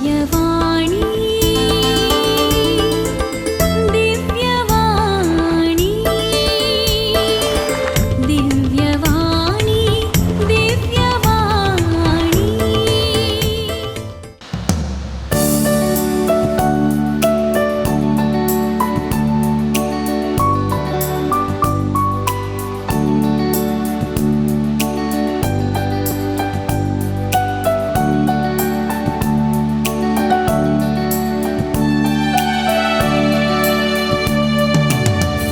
दिव्यवाणी दिव्यवाणी दिव्यवाणी दिव्यवाणी।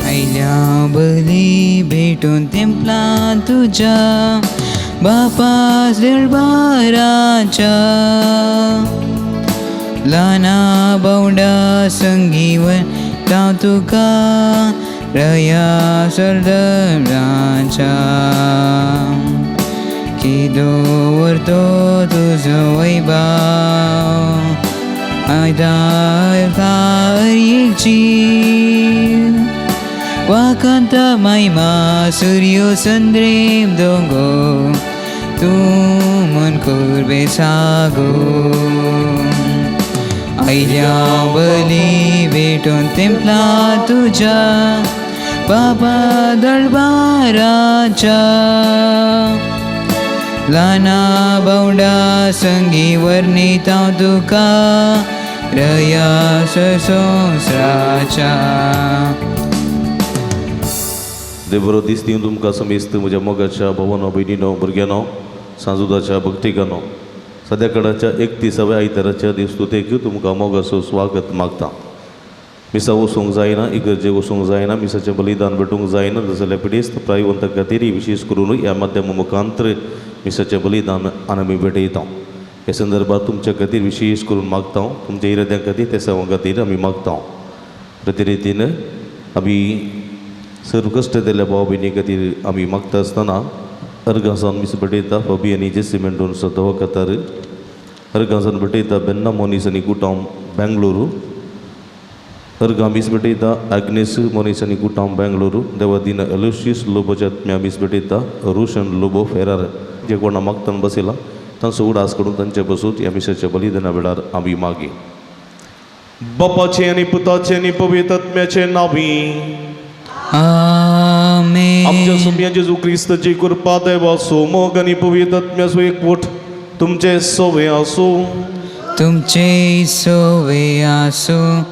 आयल्या बली भेटून तेंपला तुज्या बापा दरबाराच्या ल्हाना बावडा संगीवर तांव तुका रया सरदाराच्या की दवरतो तुजो वैभाव आयदार एक वाकांता महिमा सूर्यो संद्रेम दोंगो तूं मन कुर्बे सागो आयल्या बली भेटून तेंपला तुज्या बाबा दरबाराच्या ल्हाना बावडा संगी वर्णित हांव तुका रया संवसाराच्या। देव बरो दीस दिवन तुमकां समेस्त म्हज्या मोगाच्या भोवानो, भयणीनो, भुरग्यांनो, सांजुदाच्या भक्तिकानो, सद्या कडाच्या 31व्या आयताराच्या देवस्तुतेक तुमकां मोगाचो स्वागत मागता। मिसा वचूंक जायना, इगर्जेक वचूंक जायना, मिसाचें बलिदान भेटूंक जायना जाल्यार पिडेस्त प्रायवंता खातीर विशेश करून ह्या माध्यमा मुखांतर मिसाचें बलिदान आमी भेटयता। ह्या संदर्भात तुमच्या खातीर विशेश करून मागता, तुमच्या इराद्यां खातीर, त्या सेवां खातीर आमी मागता। प्रतिरितीन आमी सर्व कश्ट दिल्ल्या भाव भयणी खातीर आमी मागता आसतना अर्गांसान मीस भेटयता फबी आनी जेसी मेंडोन्सा दवाखातार, अर्गांसान भेटयता बेन्ना मोनीस आनी कुटाम बेंगलोरू, अर्गां मीस भेटयता आग्नेस मोनीस आनी कुटाम बेंगलोरू, देवादीन एलोशियस लोबोच्या आत्म्या मीस भेटयता रोशन लोबो फेरार। जे कोणा मागतान बसयला तांचो उडास करून तांचे बसून ह्या मिसाच्या बलिदाना वेळार आमी मागी। बापाचे आनी पुताचे आनी पवित्र आत्म्याचे नांवी आमेन। आमच्या सोम्या जेजू क्रिस्ताची कृपा, देवाचो मोग आनी पवित्र आत्म्याचो एकवट तुमचे सोवे आसूं। तुमचे सोवे आसूं।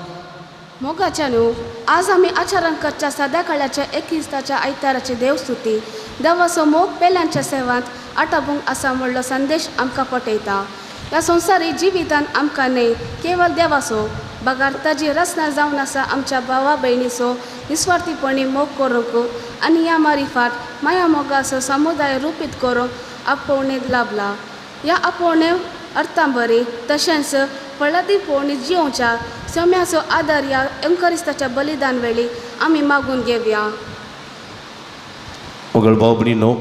मोगाच्या न्हू आज आमी आचरण करच्या साद्या काळाच्या 21ताच्या आयताराची देवस्तुती देवाचो मोग पेल्यांच्या सेवांत आटापूंक आसा म्हणलो संदेश आमकां पटयता। ह्या संवसारी जिवितान आमकां न्हय केवल देवाचो बगार ताजी रचना जावन आसा आमच्या भावा भयणीचो निस्वार्थीपणी मोग करूंक आनी ह्या मारिफात माया मोगाचो समुदाय रुपीत करूंक आपोवणे लाभला। ह्या आपोवणे अर्थां बरी तशेंच फळादी पोवणी जियोवच्या सम्याचो आदार ह्या अंकरिस्ताच्या बलिदान वेळी आमी मागून घेवया। मोगळ भाव भयणीनो,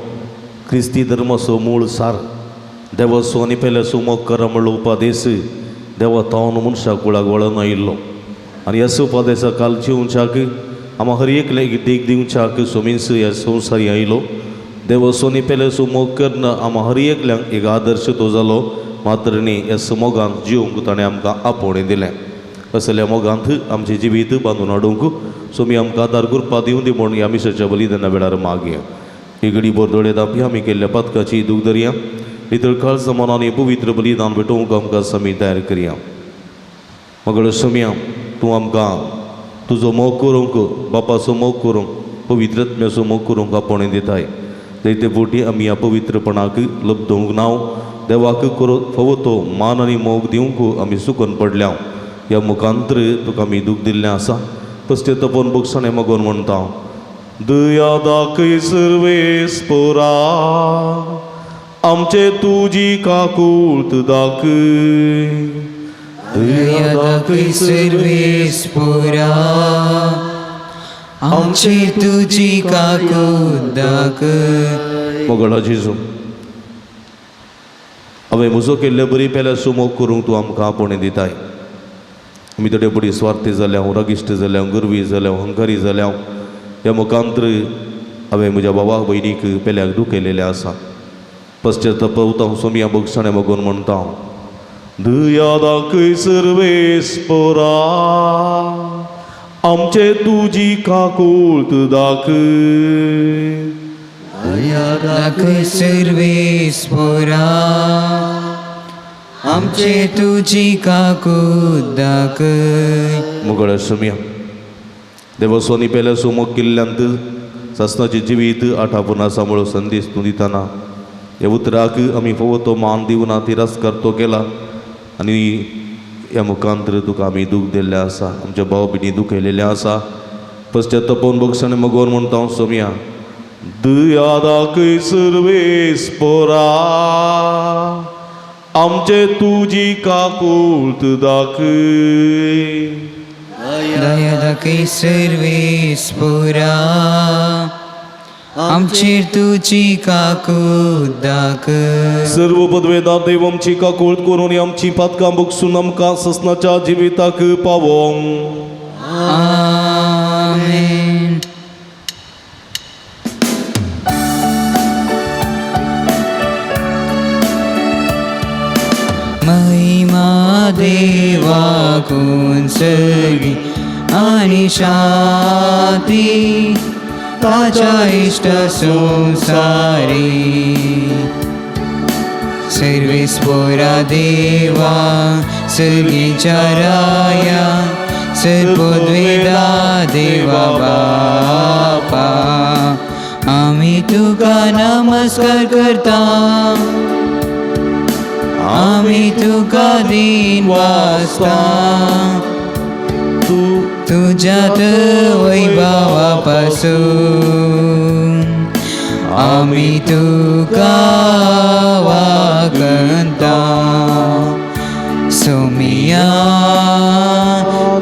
क्रिस्ती धर्माचो मूळ सार देवाचो आनी पेल्याचो मोग करा म्हणलो उपदेश देवा तावन मनशाक कुळाक वळोन आयिल्लो आनी ह्या उपदेसा काल जिवच्याक आमा हर एकल्याक देख दिवच्याक सोमींस ह्या संवसारी आयलो। देवाचो आनी पेल्याचो मोग करना आमा हर एकल्यांक एक आदर्श तो जालो। मात्र न्ही ह्या मोगान जिवंक ताणें आमकां आपोवणें दिलें। असल्या मोगांत आमचें जिवीत बांदून हाडूंक सोमी आमकां आदार कृपा दिवं दी म्हूण ह्या मिसाच्या बलिदाना वेळार मागया। ही घडी बोरदोळे दापी आमी केल्ल्या पातकाची दूख धरया, नितळ काळजा मनान पवित्र बलिदान भेटोवंक आमकां समी तयार करया। मगळ सोम्या तूं आमकां तुजो मोग करूंक, बापाचो मोग करूंक, पवित्र आत्म्याचो मोग करूंक आपोवणें दिताय। जायते फावटी आमी ह्या पवित्रपणाक लब्दोवंक ना, देवाक करो फावो तो मान आनी मोग दिवंक आमी चुकून पडल्या। ह्या मुखांतर तुका आमी दूख दिल्लें आसा। पस्ते तपोन बगसणें मागून म्हणटा, दया दाखय सर्वेस्पोरा आमचे तुजी काकूळत दाखय। दया दाखय सर्वेस्पोरा आमचे तुजी काकूळत दाखय। मोगळा जेजू, हांवें म्हजो केल्ले बरी पेल्या मोग करूंक तूं आमकां आपोवणें दिताय। आमी थोडे फुडें स्वार्थी जाल्या, रागिश्ट जाल्या, गर्वी जाल्या, अहंकारी जाल्या। ह्या मुखांतर हांवें म्हज्या भावाक भयणीक पेल्याक दुखयलेलें आसा। पश्चाताप सोमया बगसाणे मागून म्हणटा हांव, दया दाखय सर्वेस्पोरा, आमचे तुजी काकूळत दाखय. दया दाखय सर्वेस्पोरा, आमचे तुजी काकूत दाखय. मुगळ सुमया देवस्वानी पेल्या सुमोग किल्ल्यांत सासनाचें जिवीत आठापून आसा म्हणून संदेश तूं दितना ह्या उतराक आमी फावो तो मान दिवना तिरस्कार तो केला आनी ह्या मुखांतर तुका आमी दूख दिल्लें आसा, आमच्या भाव भयणी दुखयलेलें आसा. पश्चातापून बक्षण मगोर म्हणटा हांव सोमया, दया दाखय सर्वेस्पोरा, आमचे तुजी काकूळत दाखय. दया दाखय सर्वेस्पोरा, आमचेर तुजी काकूत दाखय. सर्व पदवेदार देव आमची काकूळत करून आमची पातकां बगसून आमकां ससनाच्या जिविताक पावोंक. आमेन. महिमा देवाकून सगळी आनी शांती ताच्या इश्ट संसारी. सर्वेस्पोरा देवा सगळीच्या राया, सर्वोद्वेदा देवा बापा, आमी तुका नमस्कार करता, आमी तुका दीन वाचता, तूं तुज्यात वैभवा पासून आमी तुका वागंता. सोमिया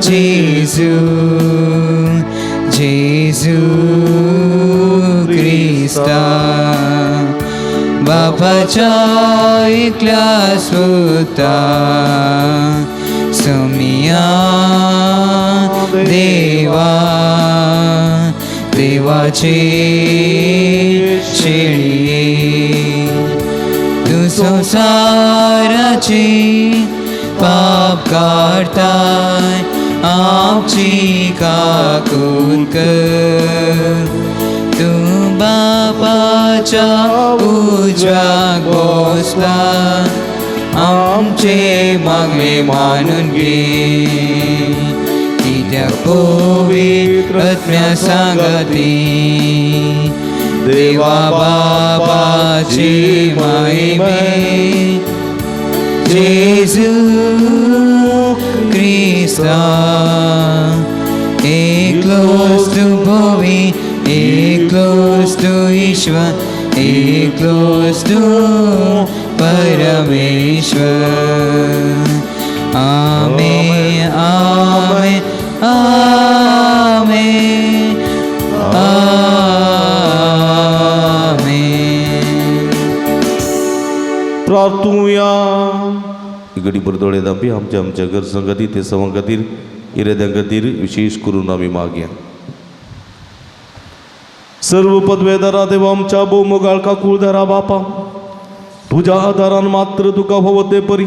जेजू, जेजू क्रिस्ता, बापाच्या एकल्या सुता, सोमिया देवा, देवाचे शेळये, तूं संवसाराचे पाप काडताय, आमची काकूत कर. तूं बापाच्या उजव्याक बसला, आमचे मागणे मानून घे. कित्याक पवित्र आत्म्या सांगाती देवा बापाची महिमे, जेजू क्रिस्ता, एकलोच तूं भोवी, एकलोच तूं ईश्वर, एकलोच तूं परमेश्वर. आमेन, आमेन, आमेन, आमेन. प्रार्थुया. घडी बरदोळे दांपी आमच्या आमच्या गरजां खातीर, ते सवां खातीर, इराद्यां खातीर विशेष करून आमी मागया. सर्व पदवेदारा देवा आमच्या भोवमोगाळ काकुळदारा बापा, तुज्या आदारान मात्र तुका फावो ते परी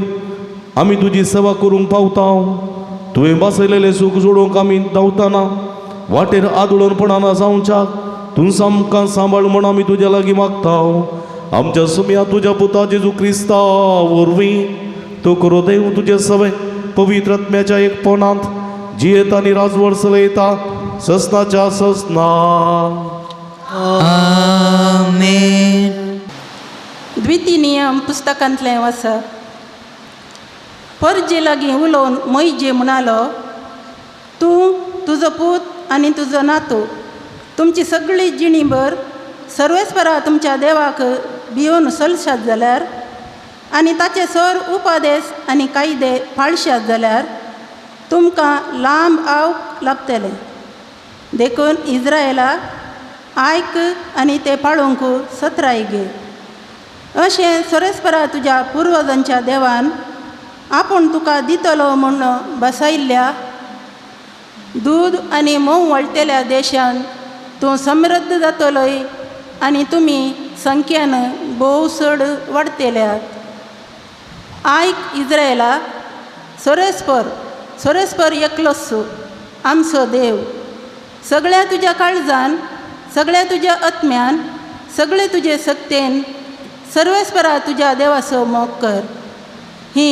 आमी तुजी सेवा करूंक पावता. तुवें बसयलेलें सूख जोडूंक आमी धांवतना वाटेर आदळून पडना जावच्याक तूं आमकां सांबाळ म्हण आमी तुज्या लागीं मागता. आमच्या सुमया तुज्या पुता जेजू क्रिस्ता वरवीं तो करो देव तुजे सवय पवित्र आत्म्याच्या एकपणांत जियेता आनी राजवड चलयता ससनाच्या ससना. आमेन. द्वितीय नियम पुस्तकांतलें वाचप. परजे लागीं उलोवन मोयजे म्हणालो, तूं, तुजो पूत आनी तुजो नातू तुमची सगळी जिणीभर सर्वेस्परा तुमच्या देवाक भियोवन चलशात जाल्यार आनी ताचे सर उपदेश आनी कायदे पाळशात जाल्यार तुमकां लांब आवक लाभतलें. देखून इज्रायलाक आयक आनी ते पाळोवंक सत्राय घे. अशें सर्वेस्परा तुज्या पुर्वजांच्या देवान आपूण तुका दितलो म्हूण बसयल्ल्या दूद आनी म्होंव वळटल्या देशान तूं समृद्ध जातलोय आनी तुमी संख्यान भोव चड वाडटल्यात. आयक इज्रायला, सोरेस्पर सोरेस्पर एकलोच आमचो देव. सगळ्या तुज्या काळजान, सगळ्या तुज्या आत्म्यान, सगळे तुजे सक्तेन सर्वेस्परा तुज्या देवाचो मोग कर. ही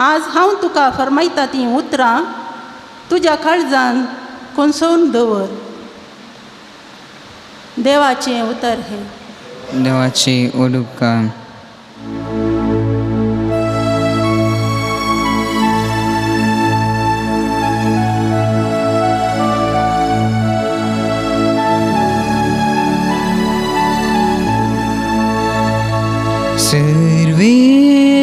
आज हांव तुका फरमायता तीं उतरां तुज्या काळजान कोसोवन दवर. देवाचें उतर हें. देवाची ओडुपकार. सर्वेस्परा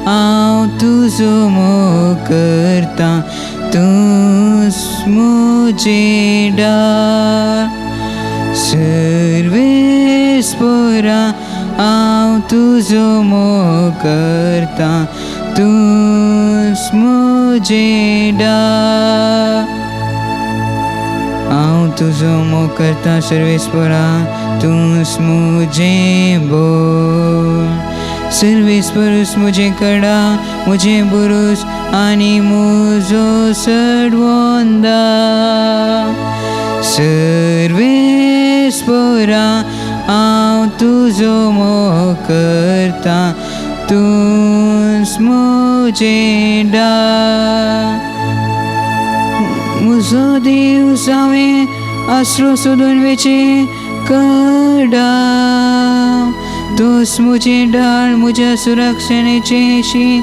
हांव तुजो मोग करता, तूंच म्हजें डाळ. सर्वेस्परा हांव तुजो मोग करता, तूंच म्हजें डाळ. हांव तुजो मोग करता सर्वेस्परा, तूंच म्हजें बोल. सर्वेस्परूच म्हजें कडा, म्हजें बुरूस आनी म्हजो सडवंदा. सर्वेस्परा हांव तुजो मोग करता, तूंच म्हजें डाळ. म्हजो देव हांवें आसरो सोदून वेचें कडा, तूंच म्हजें डाळ, म्हज्या सुरक्षणेचें शीं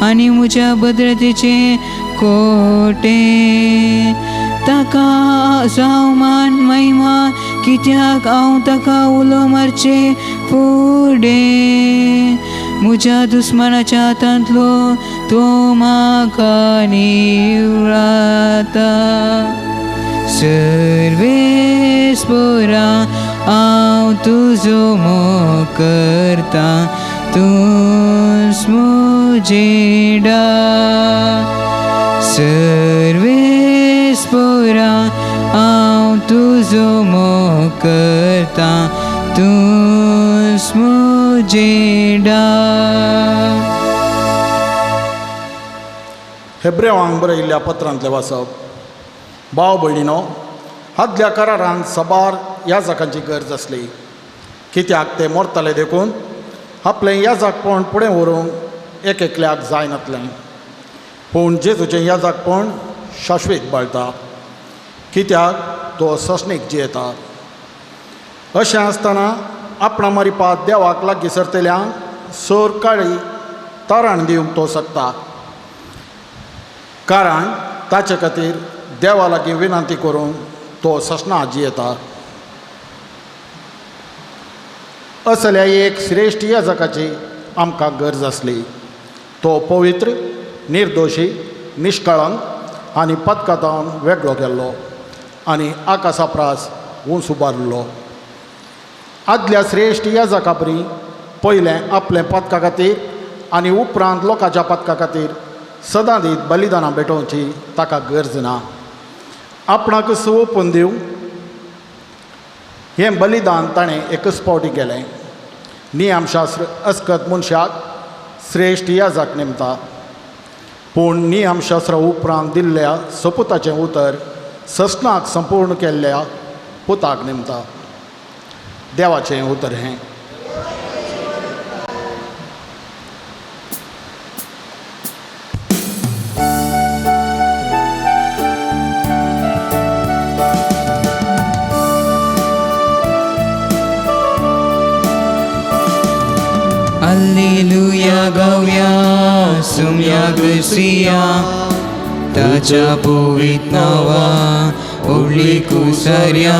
आनी म्हज्या भद्रतेचें कोटें. ताका जावं मान महिमा, कित्याक हांव ताका उलो मारचें फुडें. म्हज्या दुस्मानाच्या हातांतलो तो म्हाका निवळाता. सर्वेस्परा हांव तुजो मोग करता, तूंच म्हजें डाळ. सर्वेस्परा हांव तुजो मोग करता, तूंच म्हजें डाळ. हेब्रेवांक बरयल्ल्या पत्रांतलें वाचप. भाव भयणीनो, आदल्या करारान सबार याजकांची गरज आसली, कित्याक ते मरताले देखून आपलें याजकपण फुडें व्हरूंक एक एकल्याक जायनातलें. पूण जेजूचें याजकपण शाश्वीत बाळता, कित्याक तो ससणीक जियेता. अशें आसतना आपणा मारिपात देवाक लागीं सरतल्यांक सर काळी तारण दिवंक तो शकता, कारण ताचे खातीर देवा लागीं विनंती करूंक तो ससना जियेता. असल्या एक श्रेश्ठ याजकाची आमकां गरज आसली. तो पवित्र, निर्दोशी, निश्कळंक आनी पदकातावन वेगळो केल्लो आनी आकाशा प्रास उंच उबारिल्लो. आदल्या श्रेश्ठ याजका परी पयलें आपलें पदका खातीर आनी उपरांत लोकांच्या पदका खातीर सदां दीत बलिदानां भेटोवची ताका गरज ना. आपणाक ओपून दिवंक हें बलिदान ताणें एकच फावटी केलें. नियमशास्त्र अस्कत मनशाक श्रेश्ठ याजक नेमता, पूण नियमशास्त्रा उपरांत दिल्ल्या सपुताचें उतर ससनाक संपूर्ण केल्ल्या पुताक नेमता. देवाचें उतर हें. Alleluia गावया सुम्या ग्रसिया, ताच्या पवित नावा ओढली कुसर्या.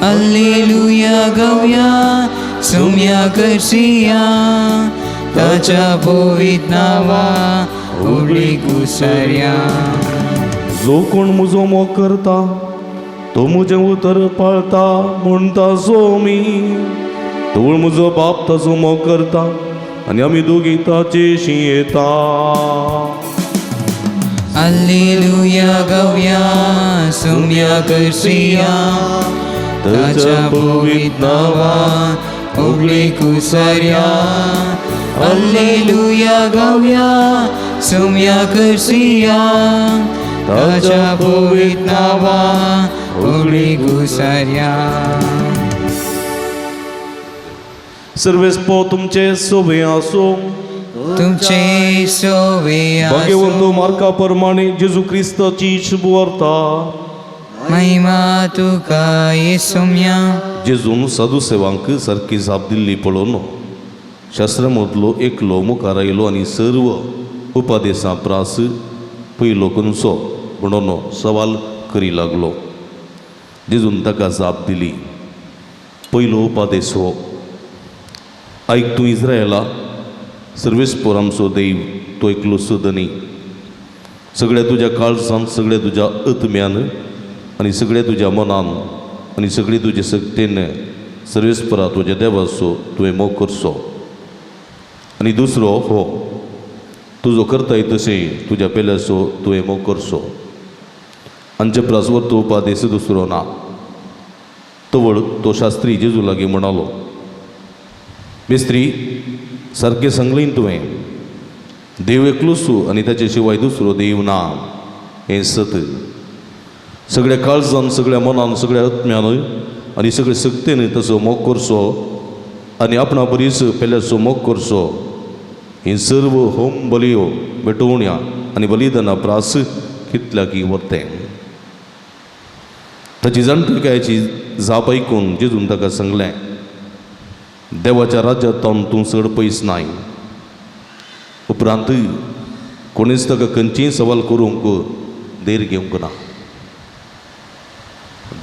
अल्लेलुया गावया सुम्या करसिया, ताच्या पवित नावा ओढली कुसर्या. जो कोण म्हजो मोग करता तो म्हजें उतर पाळता म्हणटा सोमी. तूं म्हजो बाप ताजो मोग करता आनी आमी दोगी ताचेशी येता. अल्लेलुया गावया सुम्या करसिया, ताच्या पवित नावा ओढली कुसर्या. Alleluia गावया सुम्या करसिया ताच्या पवित्र नांवा उगडी घुसारया. सर्वेस्पो तुमचे सोबे आसूं. तुमचे सोवे भाग्यवंत आसूं. मार्का प्रमाणे जेजू क्रिस्ताची शुभवार्ता. महिमा तुका येसुम्या. जेजून साधू सेवांक सारकी जाप दिल्ली पळोवन शास्त्रा मदलो एकलो मुखार आयलो आनी सर्व उपदेसां प्रास पयलो खंयचो म्हणून सवाल करी लागलो. जेजून ताका जाप दिली, पयलो उपादेस हो, आयक तूं इस्रायला, सर्वेस्पोर आमचो देव तो एकलो सदनी. सगळ्या तुज्या काळजान, सगळ्या तुज्या आत्म्यान आनी सगळ्या तुज्या मनान आनी सगळी तुजे सक्तेन सर्वेस्परा तुज्या देवाचो तुवें मोग करचो. आनी दुसरो हो, तुजो करताय तशें तुज्या पेल्याचो तुवें मोग करचो. हांचे प्रास वरतो उपादेस दुसरो ना. तवळ तो शास्त्री जेजू लागीं म्हणालो, मिस्त्री सारकें सांगलें तुवें, देव एकलोच आनी ताचे शिवाय दुसरो देव ना हें सत. सगळ्या काळजान, सगळ्या मनान, सगळ्या आत्म्यान आनी सगळे सक्तेन तसो मोग करचो आनी आपणा बरीच पेल्याचो मोग करचो. ही सर्व होम बलियो भेटवण्या आनी बलिदाना प्रास कितल्या की वरतें. ताची जाणटेकायेची जाप आयकून जेजून ताका सांगलें, देवाच्या राज्यांत तूं चड पयस नाय. उपरांत कोणीच ताका खंयचीय सवाल करूंक देर घेवंक ना.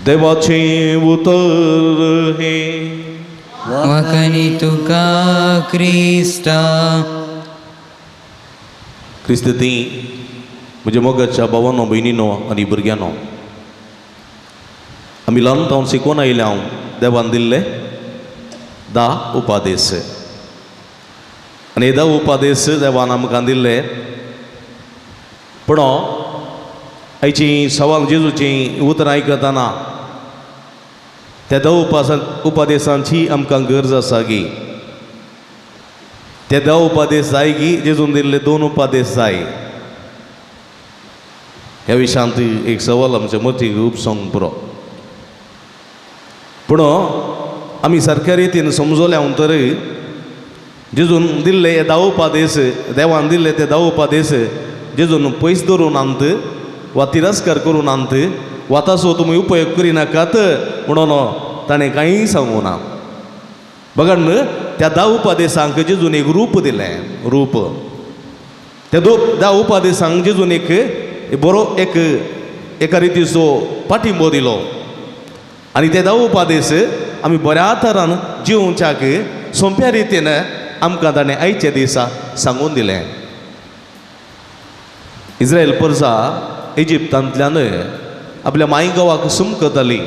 देवाचें उतर हें. वाखाणी तुका क्रिस्ता. क्रिस्त ती म्हज्या मोगाच्या भावानो, भयणीनो आनी भुरग्यांनो, आमी ल्हान तावन शिकोवन आयले हांव देवान दिल्ले 10 उपादेस. आनी हे 10 उपादेस देवान आमकां दिल्ले. पूण आयची सवाल जेजूची उतरां आयकतना त्या 10 उपादेसांची आमकां गरज आसा गी. ते 10 उपादेस जाय गी जेजून दिल्ले 2 उपादेस जाय. ह्या विशयांत एक सवाल आमच्या मतीक उपसोंक पुरो. पूण आमी सारक्या रितीन समजल्या तर जेजून दिल्ले हे 10 उपादेस, देवान दिल्ले ते 10 उपादेस जेजून पयस दवरून आमत वा तिरस्कार करून आमत वा ताचो तुमी उपयोग करिनाकात म्हणून ताणें कांय सांगूं ना. बघा त्या 10 उपादेसांक जेजून एक रूप दिलें, रूप. त्या 10 उपादेसांक जेजून एक बरो एक एका रितीचो पाठिंबो दिलो आनी ते 10 उपादेस आमी बऱ्या तरान जिवच्याक सोंप्या रितीन आमकां ताणें आयच्या दिसा सांगून दिलें. इस्रायल परजा इजिप्तांतल्यान आपल्या माय गांवाक सुमकताली.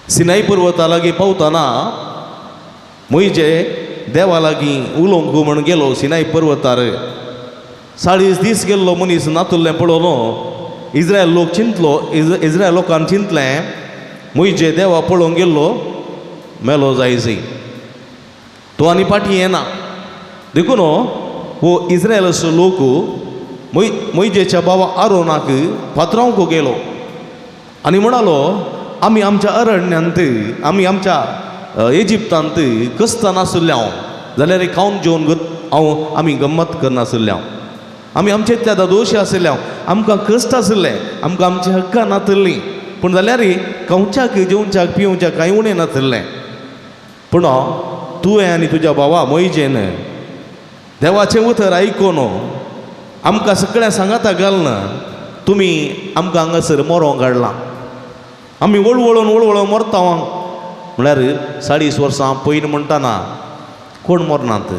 सिनाई पर्वता लागीं पावतना म्हजे देवा लागीं उलोवंक म्हण गेलो सिनाई पर्वतार. 40 दीस गेल्लो मनीस नातुल्लें पळोवन इस्रायल लोक चिंतलो, इस्रायल लोकान चिंतलें म्हजे देवा पळोवंक गेल्लो मेलो जायजी, तो आनी फाटीं येना. देखून हो इस्रायलाचो लोक मोयजेच्या बाबा आरोनाक फातरावंक गेलो आनी म्हणालो, आमी आमच्या अरण्यांत, आमी आमच्या इजिप्तांत कसता नासुल्ले हांव जाल्यार खावन जेवन हांव आमी गम्मत करनासुल्ले हांव, आमी आमचे इतल्या दादोशी आशिल्ले हांव, आमकां कश्ट आशिल्ले, आमकां आमची हक्कां नातिल्लीं, पूण जाल्यार खावच्याक जेवच्याक पिवच्याक कांय उणें नातिल्लें. पूण तुवें आनी तुज्या भावा मोयजेन देवाचें उतर आयकून आमकां सगळ्या सांगाता घालना तुमी आमकां हांगासर मरोंक हाडलां. आमी वळवळून वळवळून मरता म्हळ्यार 40 वर्सां पयलीं म्हणटाना कोण मरनात,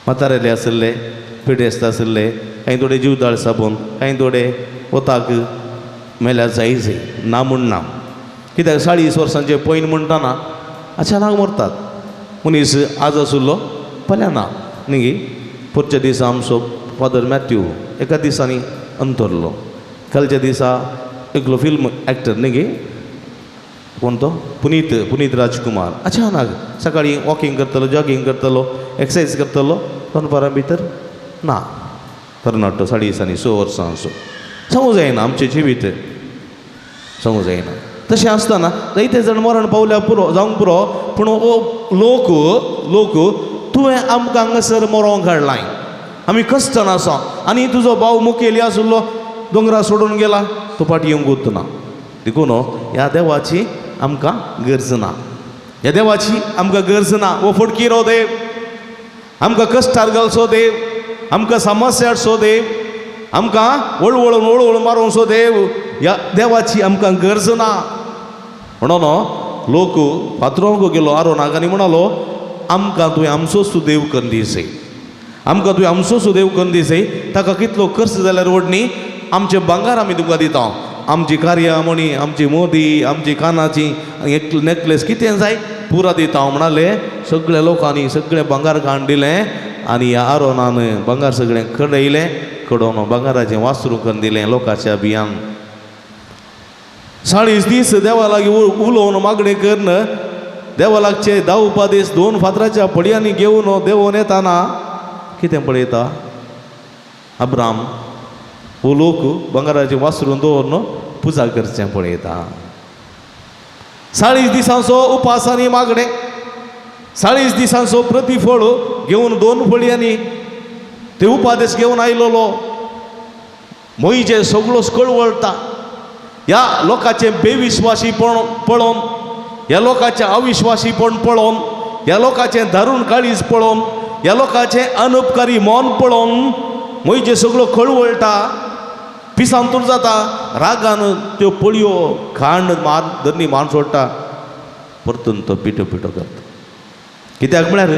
म्हातारेले आशिल्ले, पिडेस्त आशिल्ले, कांय थोडे जिवदाळ साबून, कांय थोडे वताक मेल्यार जायज ना म्हूण ना. कित्याक 40 वर्सांचे पयलीं म्हणटाना अचानक मरतात. मनीस आज आशिल्लो फाल्यां ना न्ही. पोरच्या दिसा आमचो फादर मॅथ्यू एका दिसांनी अंतरलो. कालच्या दिसा एकलो फिल्म एक्टर न्ही गे कोण तो पुनीत, पुनीत राजकुमार अचानक सकाळीं वॉकिंग करतलो, जॉगिंग करतलो, एक्सरसाइज करतलो, दनपारां भितर ना. तरणाटो 40 आनी 6 वर्सां असो. सांगू जायना आमचें जिवीत, सांगू जायना. तशें आसतना जायते जाण मरण पावल्या पुरो जावंक पुरो, पूण ओ लोक लोक तुवें आमकां हांगासर मरोंक हाडलाय, आमी कश्टान आसा आनी तुजो भाव मुखेली आशिल्लो दोंगरा सोडून गेला, तो फाटी येवंक ना. देखून ह्या देवाची आमकां गरज ना, ह्या देवाची आमकां गरज ना. हो फटकिरो देव, आमकां कश्टार घालचो देव, आमकां समस्या हाडचो देव, आमकां वळवळून वळवळून मारूंचो देव, ह्या देवाची आमकां गरज ना. म्हणून लोक पात्रोंक गेलो आरोनाक आनी म्हणालो आमकां तुवें आमचोच तूं देव करून दिसय, आमकां तुवें आमचोच देव करून दिसय. ताका कितलो खर्च जाल्यार वडणी आमचें भांगार आमी तुमकां दिता, आमची कार्या मणी, आमची मोदी, आमची कानाची नेकलेस कितें जाय पुरा दिता म्हणाले. सगळ्या लोकांनी सगळें भांगार काडून दिलें आनी ह्या आरोनान भांगार सगळें कडयलें, कडोवन भांगाराचें वासरू करून दिलें लोकांच्या भियान. 40 दीस देवा लागीं उलोवन मागणें करून देवा लागचे 10 उपादेश 2 फातराच्या पडयांनी घेवन देंवोन येताना कितें पळयता अब्राम, हो लोक भांगाराचें वासरून दवरून पुजा करचें पळयता. 40 दिसांचो उपास आनी मागणें, 40 दिसांचो प्रतिफळ घेवन 2 फळयांनी ते उपादेश घेवन आयलोलो मोहिचे सगळो कळवळटा. ह्या लोकांचें बेविश्वासीपण पळोवन, ह्या लोकांचें अविश्वासीपण पळोवन, ह्या लोकांचें दारूण काळीज पळोवन, ह्या लोकांचें अनुपकारी मन पळोवन मोहिचे सगळो कळवळटा, पिसांतूर जाता. रागान त्यो पळयो खांड मार धरणी मान सोडटा, परतून तो पिठो पिठो करता. कित्याक म्हळ्यार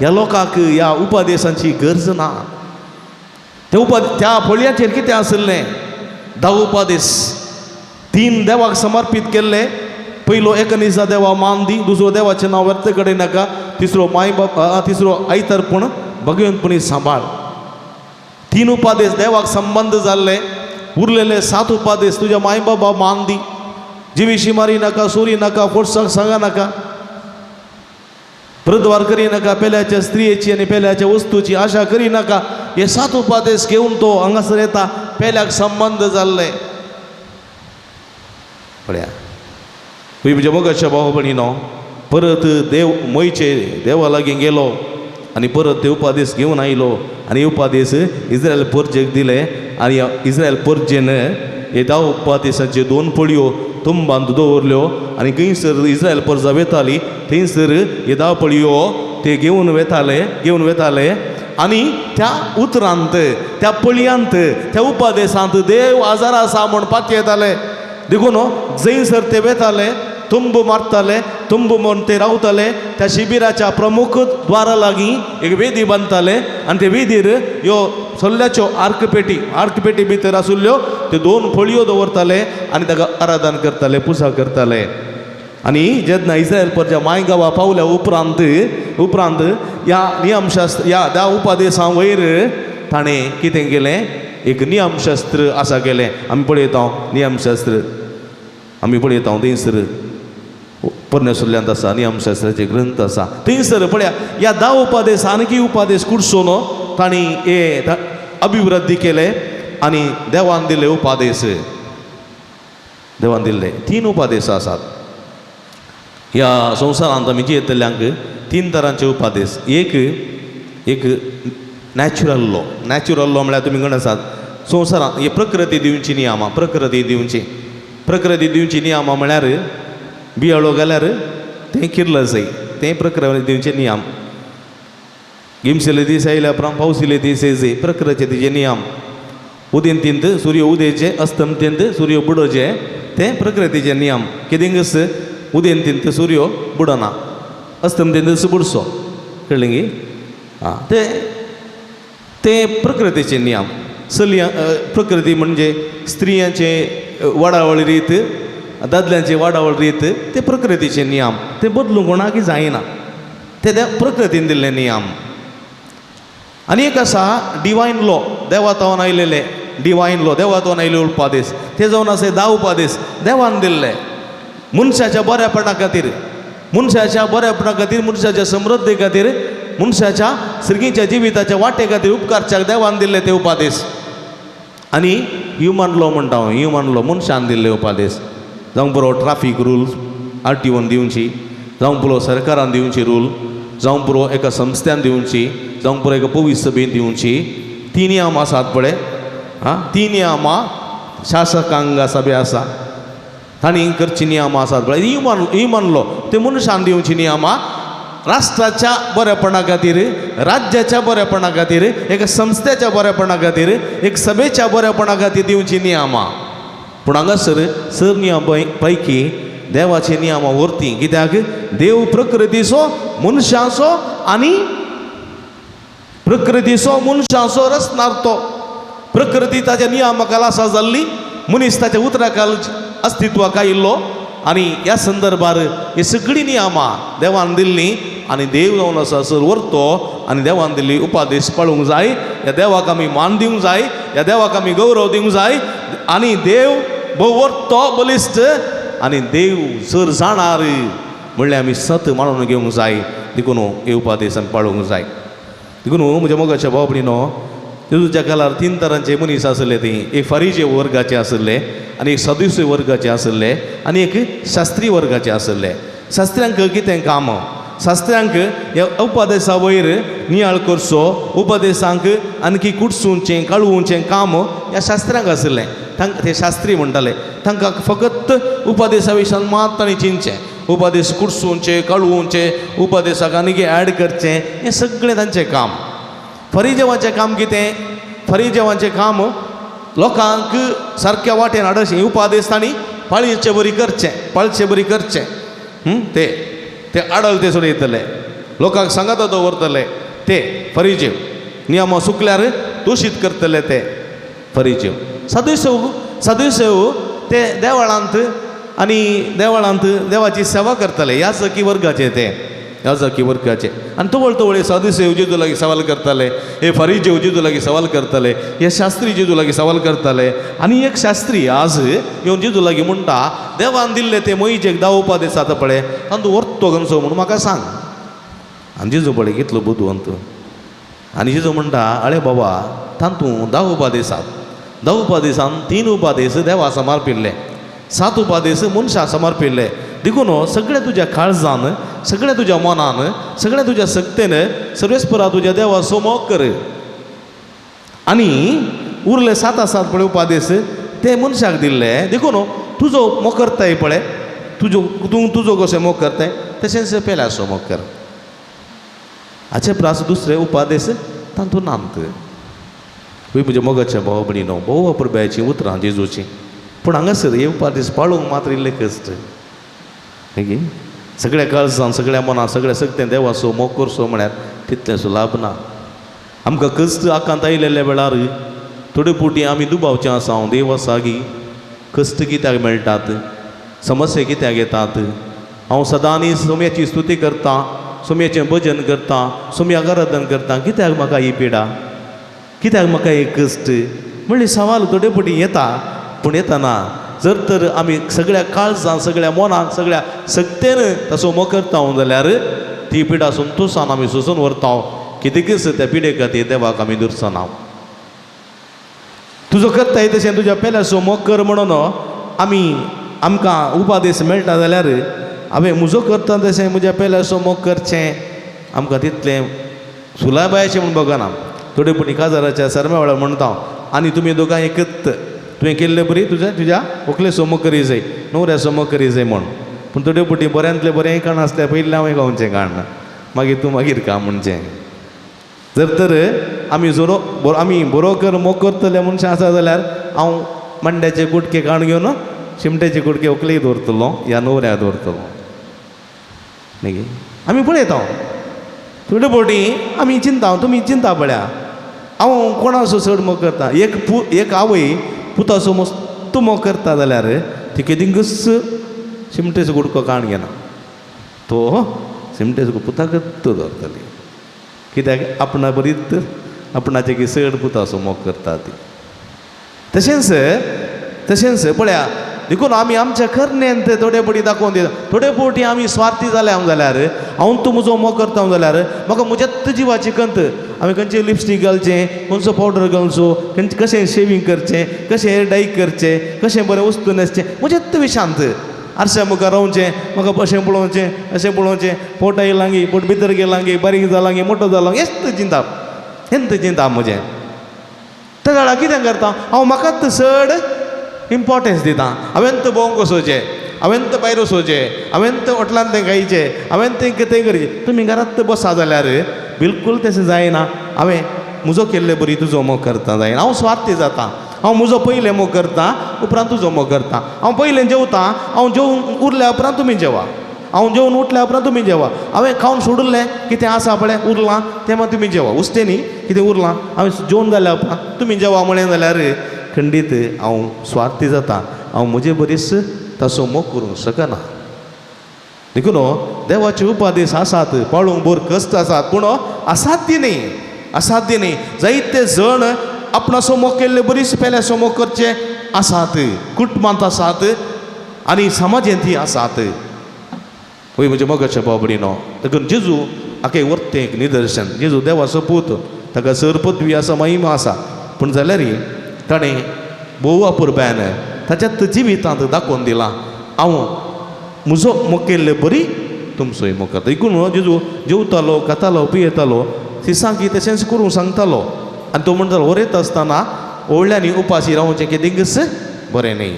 ह्या लोकांक ह्या उपादेशांची गरज ना. ते त्या फळयांचेर कितें आशिल्लें 10 उपादेश, 3 देवाक समर्पीत केल्ले. पयलो एकनिजा देवा मान दी, दुसरो देवाचें नांव व्यर्थ कडे नाका, तिसरो माय बाप, तिसरो आयतरपण भगवंतपणी सांबाळ. 3 उपादेश देवाक संबंद जाल्ले, उरलेले 7 उपादेश तुज्या माय बाबा मान दी, जिविशी मारी नाका, चोरी नाका, फोटसाक सांगा नाका, प्रद्वार करी नाका, पेल्याच्या स्त्रियेची आनी पेल्याच्या वस्तूची आशा करी नाका. हे 7 उपादेश घेवन तो हांगासर येता, पेल्याक संबंद जाल्ले. पळया म्हज्या मोगाच्या भाव भयणीनो, परत देव मोयचे देवा लागीं गेलो आनी परत ते उपादेश घेवन आयलो आनी उपादेश इस्रायल परजेक दिले आनी इस्रायल परजेन हे 10 उपादेशाचे 2 पळयो तुंबांत दवरल्यो आनी खंयसर इस्रायल परजा वेताली थंयसर हे 10 पळयो ते घेवन वेताले, घेवन वेताले आनी त्या उतरांत, त्या पळयांत, त्या उपादेशांत देव आजार आसा म्हूण पातयेताले. देखून जंयसर ते वेताले तुंब मारताले, तुंब म्हूण ते रावताले. त्या शिबिराच्या प्रमुख द्वारा लागीं एक वेदी बांदताले आनी ते वेदीर ह्यो सल्ल्याच्यो आर्कपेटी, आर्कपेटी भितर आशिल्ल्यो त्यो 2 फळयो दवरताले आनी ताका आराधन करताले, पुजा करताले. आनी जेन्ना इस्रायल परजा माय गांवा पावल्या उपरांत उपरांत ह्या नियमशास्त्र ह्या 10 उपादेसां वयर ताणें कितें केलें, एक नियमशास्त्र आसा केलें. आमी पळयता नियमशास्त्र, आमी पळयता थंयसर पोरण्या सुल्ल्यांत आसा नियमशास्त्राचे ग्रंथ आसा. थंयसर पळया ह्या 10 उपादेस आणकी उपादेस कुडसून तांणी हे अभिवृद्धी केले आनी देवान दिल्ले उपादेस, देवान दिल्ले 3 उपादेस आसात. ह्या संवसारांत आमी जियेतल्यांक 3 तरांचे उपादेस. एक एक नॅचरल लॉ, नॅचरल लॉ म्हळ्यार तुमी गण आसात संवसारांत हे प्रकृती दिवची नियमां, प्रकृती दिवची, प्रकृती दिवची नियमां म्हळ्यार बियाळो घाल्यार तें किर्ल जाय, तें प्रकृती दिवचे नियम. गिमशिले दीस आयल्या उपरांत पावसिले दीस येयचे, प्रकृतीचे तिचे नियम. उदेंतींत सूर्य उदेचे, अस्तमतेंत सूर्य बुडोचे, तें प्रकृतीचे नियम. कितेंकच उदेंतींत सूर्य बुडना, अस्तमतेंत बुडसो, कळ्ळें गी? आं, ते ते प्रकृतीचे नियम. चलयां प्रकृती म्हणजे स्त्रियांचे वाडावळ रीत, दादल्यांचे वाडावळ रीत, ते प्रकृतीचे नियम, ते बदलूंक कोणाक जायना, ते त्या प्रकृतीन दिल्ले नियम. आनी एक आसा डिवायन लॉ, देवा आयलेले डिवायन लॉ, देवा आयले उपादेश, ते जावन आसा 10 उपादेश देवान दिल्ले. मनशाच्या बऱ्यापणा खातीर, मनशाच्या बऱ्यापणा खातीर, मनशाच्या समृद्धी खातीर, मनशाच्या सर्गीच्या जिविताच्या वाटे खातीर उपकारच्याक देवान दिल्ले ते उपादेश. आनी ह्युमन लॉ म्हणटा हांव, ह्युमन लॉ मनशान दिल्ले उपादेश, जावं पुरो ट्राफीक रुल्स आरटीओन दिवची, जावं पुरो सरकारान दिवची रूल, जावं पुरो एका संस्थ्यान दिवची, जावं पुरो एका पोवीस सभेन दिवची. ती नियम आसात पळय, आं, ती नियमां शासकांग सभे आसा तांणी करची नियमां आसात पळय. ह्युमन लॉ ते मनशान दिवची नियमां राष्ट्राच्या बरेपणा खातीर, राज्याच्या बरेपणा खातीर, एका संस्थेच्या बरेपणा खातीर, एक सभेच्या बरेपणा खातीर दिवची नियमां. पूण हांगासर सर नियम पैकी देवाची नियमां व्हरती, कित्याक देव प्रकृतीचो मनशाचो आनी प्रकृतीचो मनशाचो रचणार तो. प्रकृती ताच्या नियमा खाला आसा जाल्ली, मनीस ताच्या उतरा खाल अस्तित्वाक आयिल्लो. आनी ह्या संदर्भार ही सगळीं नियमां देवान दिल्लीं आनी देव जावन आसा सर व्हरतो आनी देवान दिल्ली उपादेश पाळूंक जाय. ह्या देवाक आमी मान दिवंक जाय, ह्या देवाक आमी गौरव दिवंक जाय. आनी देव भोव व्हरतो बलिश्ट आनी देव सर जाणार म्हणल्यार आमी सत मानून घेवंक जाय. देखून हे उपादेश आमी पाळूंक जाय. देखून म्हज्या मोगाच्या भाव भयणीनो, जेजूच्या काळार तीन तरांचे मनीस आसले. ती एक फारीजे वर्गाचे आसले आनी एक सदुसी वर्गाचे आसले आनी एक शास्त्री वर्गाचे आसले. शास्त्र्यांक कितें काम? शास्त्र्यांक ह्या उपदेसा वयर नियाळ करचो, उपदेसांक आणखी कुडसूंचें कळोवचें काम ह्या शास्त्र्यांक आसलें. तांकां ते शास्त्री म्हणटाले. तांकां फकत उपदेसा विशयान मात तांणी चिंतचें, उपदेश कुडसूंचे कळोवचें, उपदेसाक आनीक एड करचें, हें सगळें तांचें काम. फरिजेवाचें काम कितें? फरिजेवाचें काम लोकांक सारक्या वाटेन हाडचें, उपदेश तांणी पाळचे बरी करचें, पाळचे बरी करचें. ते ते आडल ते सोडयतले, लोकांक सांगाता दवरतले ते फरिजेव. नियमां चुकल्यार दोशीत करतले ते फरिजेव. सदुसेव, सदुसेव ते देवळांत आनी देवळांत देवाची सेवा करतले, ह्या सखी वर्गाचे ते, ह्या सखी वर्गाचे. आनी तवळ तवळ हे सदुसेव जेजू लागीं सवाल करताले, हे फरिजेव जेजू लागीं सवाल करताले, हे शास्त्री जेजू लागीं सवाल करताले. आनी एक शास्त्री आज येवन जेजू लागीं म्हणटा, देवान दिल्ले ते मोहिजेक धा उपदेश आतां पळय तांतूं व्हरतो खंयचो म्हणून म्हाका सांग. आनी जेजू पळय कितलो बुदवंत. आनी जेजू म्हणटा, अळे बाबा तातूंत 10 उपदेश आसात, 10 उपदेसान 3 उपदेश देवा समर्पिल्ले, 7 उपदेश मनशा समर्पिल्ले. देखून सगळें तुज्या काळजान, सगळें तुज्या मनान, सगळें तुज्या शक्तेन सर्वेस्परा तुज्या देवाचो मोग कर. आनी उरले 7 आसात पळय उपदेश ते मनशाक दिल्ले. देखून तुजो मोग करताय पळय, तुजो तूं तुजो कसो मोग करताय तशेंच पेल्याचो मोग कर. हाचे प्रास दुसरे उपदेश तातूंत नात. म्हज्या मोगाच्या भाव भयणीनो, भोव अपुरबायेचीं उतरां जेजूचीं, पूण हांगासर हे उपदेश पाळूंक मात्र इल्ले कश्ट. न्ही, सगळ्या काळजान, सगळ्या मनान, सगळ्या सगळें देवाचो मोग करचो म्हळ्यार तितलेंसो लाभ ना. आमकां कश्ट आकांत आयिल्ल्या वेळार थोडे फावटी आमी दुबावचें आसा, हांव देव आसा गी, कश्ट कित्याक मेळटात, समस्या कित्याक येतात. हांव सदांनी सोम्याची स्तुती करतां, सोम्याचें भजन करतां, सोम्याक आराधन करतां, कित्याक म्हाका ही पिडा, कित्याक म्हाका हे कश्ट म्हणले सवाल थोडे फावटी येता. पूण येतना जर तर आमी सगळ्या काळजान, सगळ्या मनान, सगळ्या सक्तेन तसो मोग करता जाल्यार ती पिडा संतोशान आमी सोसून व्हरता. कितेंकच त्या पिडे खातीर देवाक आमी दुरसना. तुजो करताय तशें तुज्या पेल्याचो मोग कर म्हणून आमी आमकां उपदेश मेळटा जाल्यार हांवें म्हजो करता तशें म्हज्या पेल्याचो मोग करचें आमकां तितलें सुलाबायचें म्हूण बगना. थोडे फावटी काजाराच्या सरम्या वेळार म्हणटा, आनी तुमी दोगांय एकत, तुवें केल्ले बरी तुज्या तुज्या व्हंकलेचो मोग करी जाय, न्हवऱ्याचो मोग करी जाय म्हूण. पूण थोडे फावटी बऱ्यांतलें बरें काण आसल्यार पयलीं हांवें खावचें काण, मागीर तूं मागीर का म्हणचें. जर तर आमी जोरो आमी बरो कर मोग करतले मनशां आसा जाल्यार हांव मांड्याचे कुटके काण घेवन शिमट्याचे कुटके व्हंकलेक दवरतलो या न्हवऱ्याक दवरतलो. न्ही, आमी पळयता थोडे फावटी आमी चिंता, तुमी चिंता पळया, हांव कोणाचो चड मोग करता. एक आवय पुताचो मस्त मोग करता जाल्यार ती केदिंकच शिमटेचो गुडको काण घेना, तो शिमटेचो पुताकच दवरतली. कित्याक आपणा बरीच आपणाचे की चड पुताचो मोग करता ती. तशेंच तशेंच पळया देखून आमी आमच्या करण्यांत थोडे फावटी दाखोवन दिता. थोडे फावटी आमी स्वार्थी जाल्या हांव जाल्यार, हांव तूं म्हजो मोग करता जाल्यार म्हाका म्हज्याच जिवाची कंत. आमी खंयचें लिपस्टीक घालचें, खंयचो पावडर घालचो, खंयचें कशें शेवींग करचें, कशें हेर डाय करचें, कशें बरें वस्तू न्हेसचें, म्हज्याच विशांत आरश्या मुखार रावचें, म्हाका अशें पळोवचें अशें पळोवचें, पोट येयलांगी, पोट भितर गेलांगी, बारीक जालांगी, मोटो जालांगी, हेंच चिंताप, हेंच चिंताप म्हजें. त्या वेळार कितें करता हांव, म्हाकाच चड इम्पोर्टन्स दिता. हांवें तो भोंवंक वचोचें, हांवें तो भायर वचोचें, हांवें तो हॉटलांत तें खायचें, हांवें तें तें करचें. तुमी घरांत बसा जाल्यार बिलकूल तशें जायना. हांवें म्हजो केल्ले बरी तुजो मोग करता जायना. हांव स्वार्थी जाता. हांव म्हजो पयलें मोग करता, उपरांत तुजो मोग करता. हांव पयलें जेवता, हांव जेवन उरल्या उपरांत तुमी जेवा, हांव जेवन उठल्या उपरांत तुमी जेवा. हांवें खावन सोडिल्लें कितें आसा पळय उरलां तें मात तुमी जेवा, उस्तें न्ही कितें उरलां हांवें जेवन जाल्या उपरांत तुमी जेवा म्हळें जाल्यार खंडीत हांव स्वार्थी जाता. हांव म्हजे बरीच ताचो मोग करूंक शकना. देखून देवाचे उपदेश आसात, पाळूंक भर कश्ट आसात, पूण असाध्य न्ही, असाध्य न्ही. जायते जण आपणाचो मोग केल्ले बरीच पेल्याचो मोग करचे आसात, कुटुंबांत आसात आनी समाजांतय आसात. वय म्हज्या मोगाच्या बाबडीनो, देखून जेजू हाका वर्तें एक निदर्शन. जेजू देवाचो पूत, ताका सर पदवी आसा, महिमा आसा, पूण जाल्यार ताणें भोव अपुरबायन ताच्या जिवितांत दाखोवन दिलां, हांव म्हजो मोग केल्ले बरी तुमचोय मोग करता. देखून जेजू जेवतालो, खातालो, पियेतालो, सिसांकी तशेंच करूंक सांगतालो. आनी तो म्हणटालो वरयता आसतना व्हडल्यांनी उपाशी रावचें कितेंच बरें न्ही,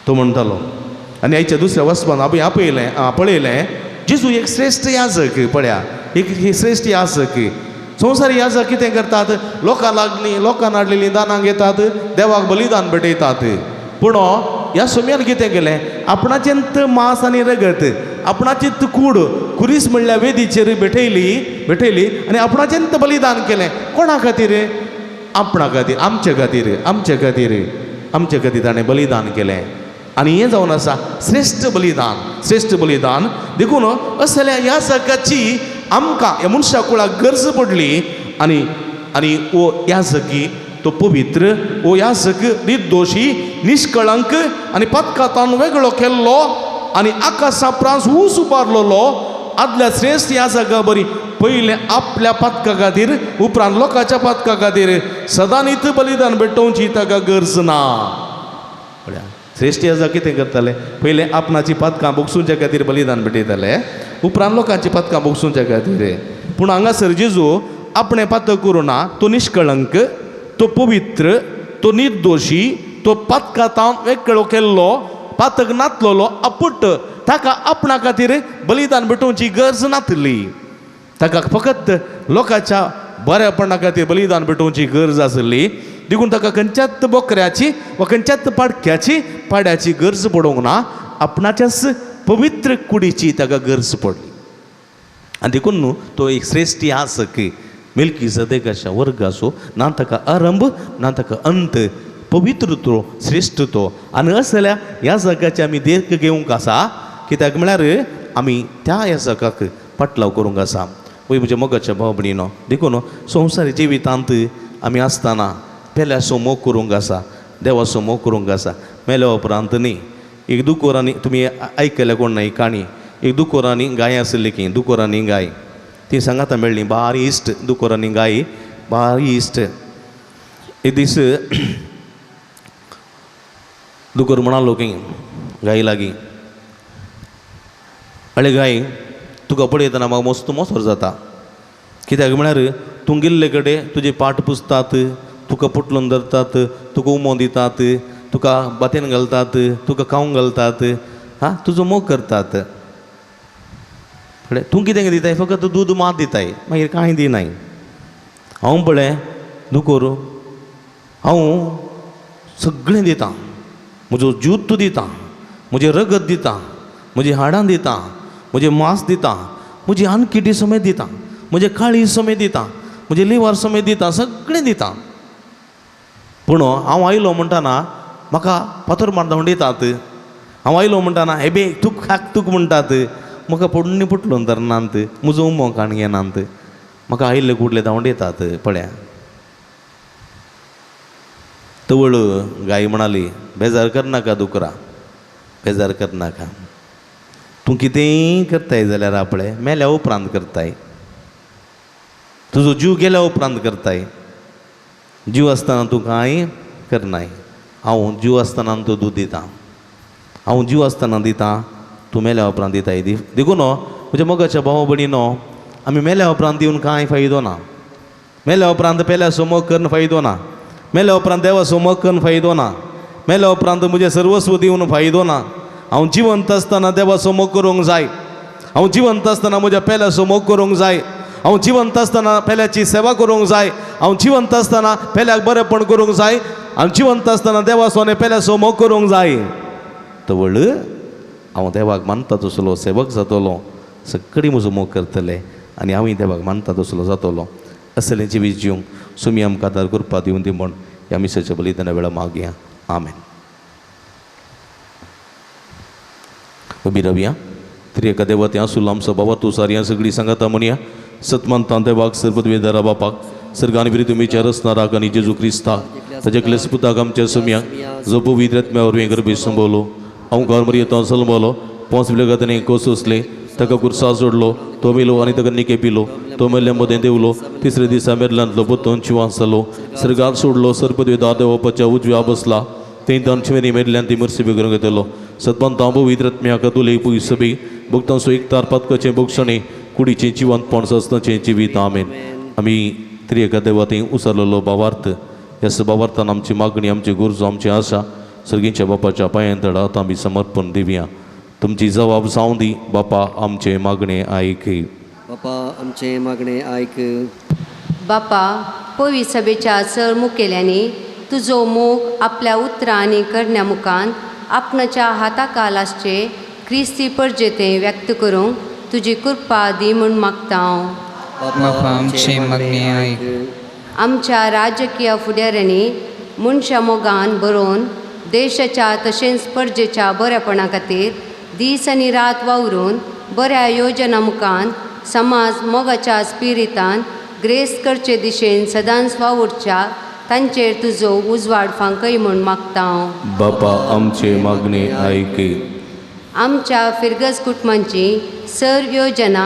तो म्हणटालो. आनी आयच्या दुसऱ्या वचपान आमी आपयलें पळयलें, जेजू एक श्रेश्ठ याजक. पळया, एक श्रेश्ठ याजक. संवसारी याजक कितें करतात, लोकां लागलीं, लोकां हाडलेलीं दानां घेतात, देवाक बलिदान भेटयतात. पूण ह्या सोम्यान कितें केलें, आपणाचेंत मांस आनी रगत, आपणाचीच कूड कुरीस म्हणल्यार वेदीचेर भेटयली भेटयली आनी आपणाचेंत बलिदान केलें. कोणा खातीर? आपणा खातीर, आमचे खातीर, आमचे खातीर, आमचे खातीर ताणें बलिदान केलें. आनी हें जावन आसा श्रेश्ठ बलिदान, श्रेश्ठ बलिदान. देखून असल्या ह्या जगाची आमकां ह्या मनशा कुळाक गरज पडली. आनी आनी ओ याजकी तो पवित्र, ओ याजक निर्दोशी, निष्कळंक आनी पातकातान वेगळो केल्लो आनी आकाशा प्रांस ऊस उबारलेलो आदल्या श्रेश्ठ याजका बरी पयलें आपल्या पातका खातीर, उपरांत लोकांच्या पातका खातीर सदांनीत बलिदान भेटोवची ताका गरज ना. श्रेश्ठ याजक कितें करताले, पयलें आपणाची पातकां भोगसुच्या खातीर बलिदान भेटयताले, उपरांत लोकांची पातकां भोगसुच्या खातीर. पूण हांगासर जेजू आपणें पातक करूं ना, तो निष्कळंक, तो पवित्र, तो निर्दोशी, तो पातकां वेगळो केल्लो, पातक नातलेलो अपुट, ताका आपणा खातीर बलिदान भेटोवची गरज नातली. ताका फकत लोकांच्या बऱ्यापणा खातीर बलिदान भेटोवची गरज आसली. देखून ताका खंयच्याच बोकऱ्याची वा खंयच्याच पाडक्याची पाड्याची गरज पडूंक ना, आपणाच्याच पवित्र कुडीची ताका गरज पडली. आनी देखून न्हू तो एक श्रेश्ठ याजक मिल्की सदेकाच्या वर्गाचो, ना ताका आरंभ ना ताका अंत, पवित्र तो, श्रेश्ठ तो. आनी असल्या ह्या जगाची आमी देख घेवंक आसा, कित्याक म्हळ्यार आमी त्या ह्या जगाक पाटलाव करूंक आसा. वय म्हज्या मोगाच्या भाव भयणीनो, देखून संवसारी जिवितांत आमी आसतना पेल्याचो मोग करूंक आसा, देवाचो मोग करूंक आसा. मेल्या उपरांत न्ही, एक दुकोरांनी तुमी आयकल्या कोण ना ही काणी. एक दुकोरांनी गाय आसली की, दुकोरांनी गाय ती सांगाता मेळ्ळी, बारी इश्ट दुकोरांनी गाय बारी इश्ट. एक दीस दुकोर म्हणालो की गाय लागीं, अळे गाय, तुका पळयतना म्हाका मस्त मोसोर जाता, कित्याक म्हळ्यार तूं गेल्ले कडेन तुजी पाट पुसतात, तुका पुटलून धरतात, तुका उमो दितात, तुका बातेन घालतात, तुका खावंक घालतात, हा तुजो मोग करतात. तूं कितें दिताय, फकत दूद मात दिताय, मागीर कांय दिनाय. हांव पळय दुकोर, हांव सगळें दितां, म्हजो ज्यूत दितां, म्हजें रगत दितां, म्हजी हाडां दितां, म्हजें मांस दितां, म्हजी आनकिटी समेत दितां, म्हजें काळीज समेत दितां, म्हजें लिवर समेत दितां, सगळें दितां. पूण हांव आयलो म्हणटना म्हाका फातर मारता म्हणटात, हांव आयलो म्हणटना हे बे तूक खाक तूक म्हणटात, म्हाका पोडणी पुटलो धरनात, म्हजो उमो काण घेनात, म्हाका आयिल्ले कुडले धांवडयतात. पळया तवळ गाय म्हणाली, बेजार करनाका दुकरा, बेजार करनाका. तूं कितेंय करताय जाल्यार आपणें मेल्या उपरांत करताय, तुजो जीव गेल्या उपरांत करताय. जीव आसतना तूं कांय करनाय. हांव जीव आसतना तूं दूद दिता, हांव जीव आसतना दिता, तूं मेल्या उपरांत दिताय. देखून म्हज्या मोगाच्या भाव भयणीनो, आमी मेल्या उपरांत दिवन कांय फायदो ना. मेल्या उपरांत पेल्याचो मोग करून फायदो ना. मेल्या उपरांत देवाचो मोग करून फायदो ना. मेल्या उपरांत म्हजें सर्वस्व दिवन फायदो ना. हांव जिवंत आसतना देवाचो मोग करूंक जाय. हांव जिवंत आसतना म्हज्या पेल्याचो मोग करूंक जाय. हांव जिवंत आसतना पेल्याची सेवा करूंक जाय. हांव जिवंत आसतना पेल्याक बरेंपण करूंक जाय. हांव जिवंत आसतना देवाचो आनी पेल्याचो मोग करूंक जाय. तवळ हांव देवाक मानता तसलो सेवक जातलो, सगळी म्हजो मोग करतले आनी हांवूय देवाक मानता तसलो जातलो. असलें जिवीत जिवंक सुमी आमकां आदार करपा दिवन दी म्हण ह्या मिसाच्या बलिदाना वेळार मागया. आमेन. उबी रावया. त्रिएका देवा आसूल आमचो बाबा तूं सारया सगळीं सांगाता म्हणया. सतमानतां देवाक सर्वद्वेदारा बापाक सर्गान विरी तुमीच्या रचणाराक आनी जेजू क्रिस्ताक ताच्या क्लेस पुताक आमच्या सुमयाक जो पवित्र आत्म्या वरवीं गर्भी संबवलो अवकार मरियेंत सलमलो पोंस विलगतने कोसोसले ताका कुर्सा जोडलो तो मेलो आनी ताका निके पिलो तो मेल्ल्या मदें देवलो तिसरे दिसा मेरलांतलो पोतून जिवांत जालो सर्गार सोडलो सर्पद्वेदा देवपाच्या उजव्या बसला थंय दानशिवेनी मेल्ल्यान ती मर्सी करूंक घेतलो. सतमंतां पवित्र आत्म्या कतुले पयसबी भक्तांचो एकतार पातकाचें भोगसणें कुडीचें जिवंतपण सस्नाचें जिवीत. आमेन. आमी त्रिएका देवा थंय उसरलेलो भावार्थ ह्या भावार्थान आमची मागणी आमची गरजो आमची आशा सर्गीच्या बापाच्या पांयां तडा आतां आमी समर्पण दिवया. तुमची जबाब जावं दी बापा आमचें मागणें आयक. बापा आमचें मागणें आयक. बापा पवी सभेच्या चड मुखेल्यांनी तुजो मोग आपल्या उतरां आनी करण्या मुखान आपणाच्या हाताकाल आसचे क्रिस्ती परजेतें व्यक्त करूंक तुजी कृपा दी म्हूण मागता हांव. बापा आमचें मागणें आयक. आमच्या राजकीय फुडाऱ्यांनी मनशा मोगान बरोवन देशाच्या तशेंच परजेच्या बरेपणा खातीर दीस आनी रात वावरून बऱ्या योजना मुखान समाज मोगाच्या स्पिरितान ग्रेस करचे दिशेन सदांच वावुरच्या तांचेर तुजो उजवाड फांकय म्हूण मागता हांव. बापा आमचें मागणें आयक. आमच्या फिरगज कुटुंबांची सर योजना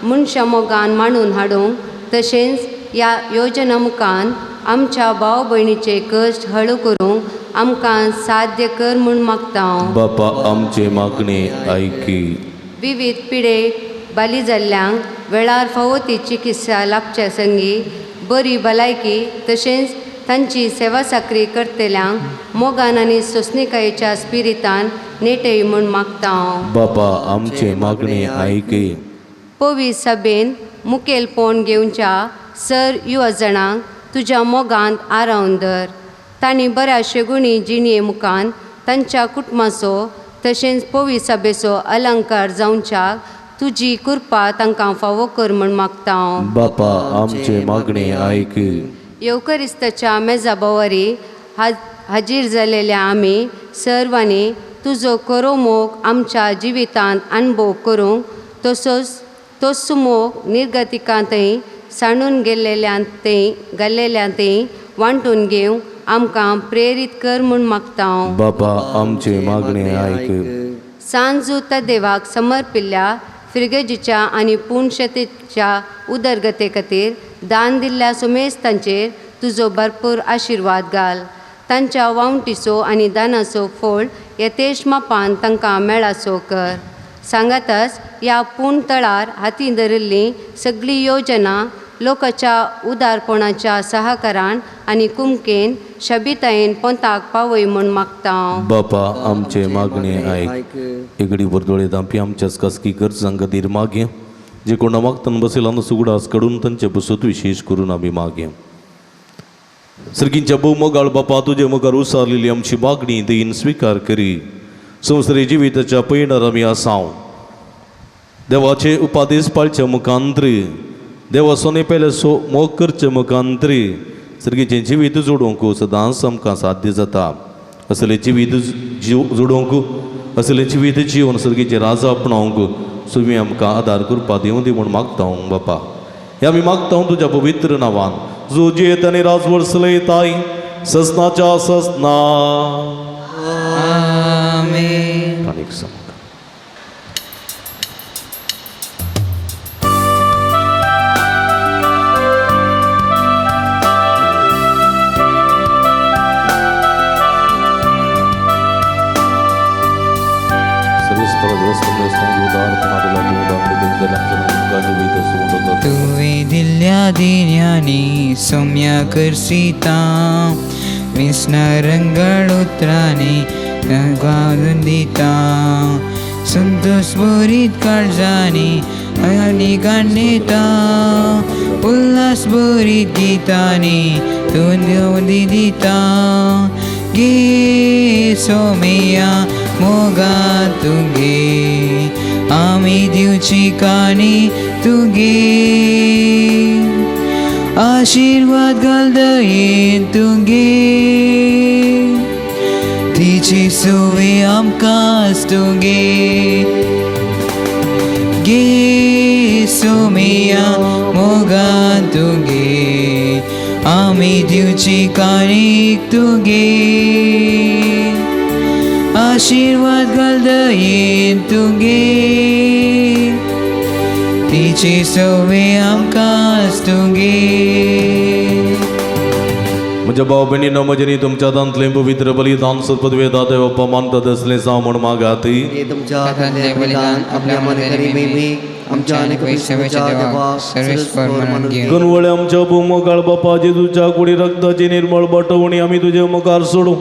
मनशा मोगान मांडून हाडूंक तशेंच ह्या योजना मुखान आमच्या भाव भयणीचे कश्ट हळू करूंक आमकां साध्य कर म्हूण मागता हांव. बापा आमचें मागणें आयक. विवीध पिडेक बाली जाल्ल्यांक वेळार फावो ती चिकित्सा लाबच्या संगी बरी भलायकी तशेंच तांची सेवा साकरी करतल्यांक मोगान आनी सोंसणीकायेच्या स्पिरितान नेटय म्हूण मागता हांव. बापा आमचें मागणें आयक. पवी सभेन मुखेलपण घेवच्या सर युवजणांक तुज्या मोगांत आरावन धर. तांणी बऱ्या शेगुणी जिणये मुखान तांच्या कुटुंबाचो तशेंच पवी सभेचो अलंकार जावच्याक तुजी कृपा तांकां फावो कर म्हूण मागता हांव. बापा आमचें मागणें आयक. येवकरिस्ताच्या मेजा बोवारी हाजीर जालेल्या आमी सर्वांनी तुजो खरो मोग आमच्या जिवितांत अणभव करूंक तसोच तोच मोग निर्गतिकांतय सांडून गेल्लेल्यांतय गेल्लेल्यांतय वांटून घेवंक आमकां प्रेरीत कर म्हूण मागता हांव. बापा आमचें मागणें आयक. सांजू देवाक समर्पिल्ल्या फिरगेजीच्या आनी पुणशतेच्या उदरगते खातीर दान दिल्ल्या सुमेस्तांचेर तुजो भरपूर आशिर्वाद घाल. तांच्या वावटीचो आनी दानाचो फोळ यथेश मापान तांकां मेळाचो कर. सांगातच ह्या पूण तळार हाती धरिल्ली सगळी योजना लोकाच्या उदारपणाच्या सहकारान आनी कुमकेन शबितायेन पोंताक पावय म्हूण मागता हांव. बापा आमचें मागणें आयक. एगडी वर्दोळे दामपी आमच्याच खासगी गरजां खातीर मागया. जे कोणा मागतान बसयला सुगडास काडून तांचे बसत विशेश करून आमी मागया. सर्गींच्या भोव मोगाळ बापा तुजे मुखार उसारलेली आमची मागणी दयेन स्विकार करी. संवसारी जिविताच्या पयणार आमी आसाव. देवाचे उपादेश पाळचे मुखांत्र देवाचो न्ही पेले सो मोग करचे मुखांत्र सर्गीचें जिवीत जोडूंक सदांच आमकां साध्य जाता. असलें जिवीत जोडूंक असलें जिवीत जिवन सर्गीचें राजा आपणावंक सुमी आमकां आदार करपा दिवं दी म्हूण मागता हांव बापा. हे आमी मागता हांव तुज्या पवित्र नांवान जो जियेत आनी राजवट चलयताय ससनाच्या ससना. आमेन. समकार. तुवें दिल्ल्या दिन्यांनी सौम्या करसिता विस्ना रंगळ उतरांनी गावून दिता संतोष भरीत काळजांनी आनी गाणेता उल्हास भरीत गितांनी तूं दिवन दिता गे सोमिया मोगा तुगे आमी दिवची काणी तुगे आशीर्वाद घाल दयेन तुगे तिची सुवे आमकां तुगे गे सोमिया मोगान तुगे आमी दिवची काणीक तुगे आशीर्वाद घाल दयेन तुगे तिची सोवे आमकां तुगे. म्हज्या भाव भयणीनो, म्हजेनी तुमच्या दांतलें पवित्र बलिदान सत्पदवे दाते बाप्पा मानतात असलें जावं म्हूण मागात. हे तुमच्या हातांतलें बलिदान आपल्या मनकरी महिमे आमच्या आनी क्रिस्ताच्या देवा सर्वेस्पर मानून घेवं. कनवळे आमच्या मोगाळ बापा जेजूच्या कुडी रक्ताची निर्मळ बाटोवणी आमी तुजे मुखार सोडूं.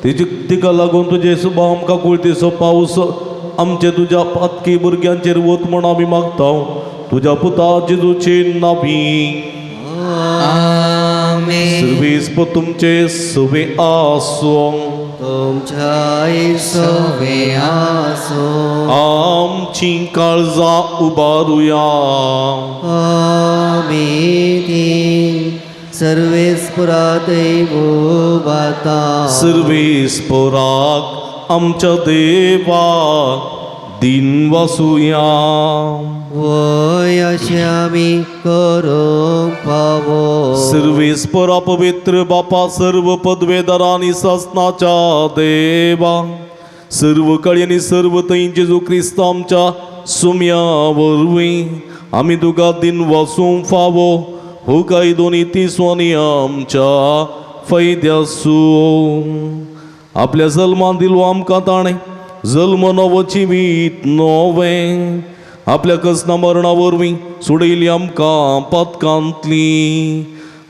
तिची तिका लागून तुजे सुबा आमकां कुळतेचो पावस आमचे तुज्या पातकी भुरग्यांचेर वत म्हूण आमी मागता, तुज्या पुता जेजूचे नावी. आमेन. सर्वेस्प तुमचे सुवे आसूं. तुमच्या सोवे आसो. आमची काळजां उबारुया. आमी ती सर्वेस्परातय बाता. सर्वेस्पराक आमच्या देवा दिन वासुया. वय अशें आमी करूंक पावो. सर्वेस्परा पवित्र बापा, सर्व पदवेदार आनी सासनाच्या देवा, सर्व कळी आनी सर्व थंय जेजू क्रिस्त आमच्या सुम्या वरवीं आमी तुका दिन वासूंक फावो हो कायदो नीती आनी आमच्या फायद्यासूं. आपल्या जल्मान दिलो आमकां ताणें जल्म नवो जिवीत नवें, आपल्या कसना मरणा वरवीं सोडयली आमकां पातकांतली,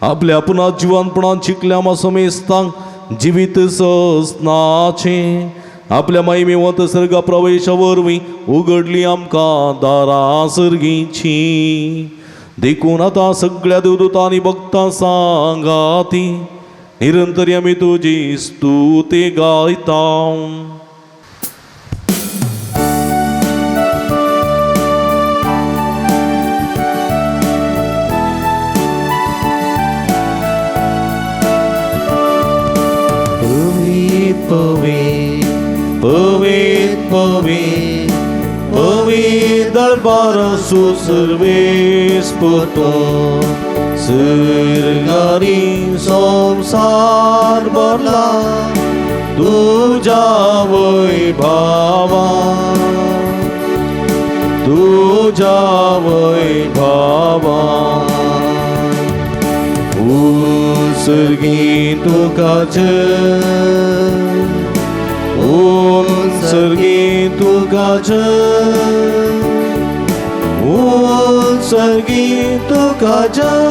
आपल्या पुना जिवानपणान शिकल्या आमा समेस्तांक जिवीत ससनाचें, आपल्या मायमेवंत सर्गा प्रवेशा वरवीं उगडली आमकां दारां सर्गीची. देखून आतां सगळ्या देवदूतांनी भक्तां सांगाती निरंतर आमी तुजी स्तुती गायता. पवित पवित पवित पवित पवित दरबारासु सर्वेस्पतो सर्गारी संसार भरला तुझ्या वैभावा, तुझ्या वैभावा. उत्सर्गी तुका जय, उत्सर्गी तुका जय, उत्सर्गी तुका जय.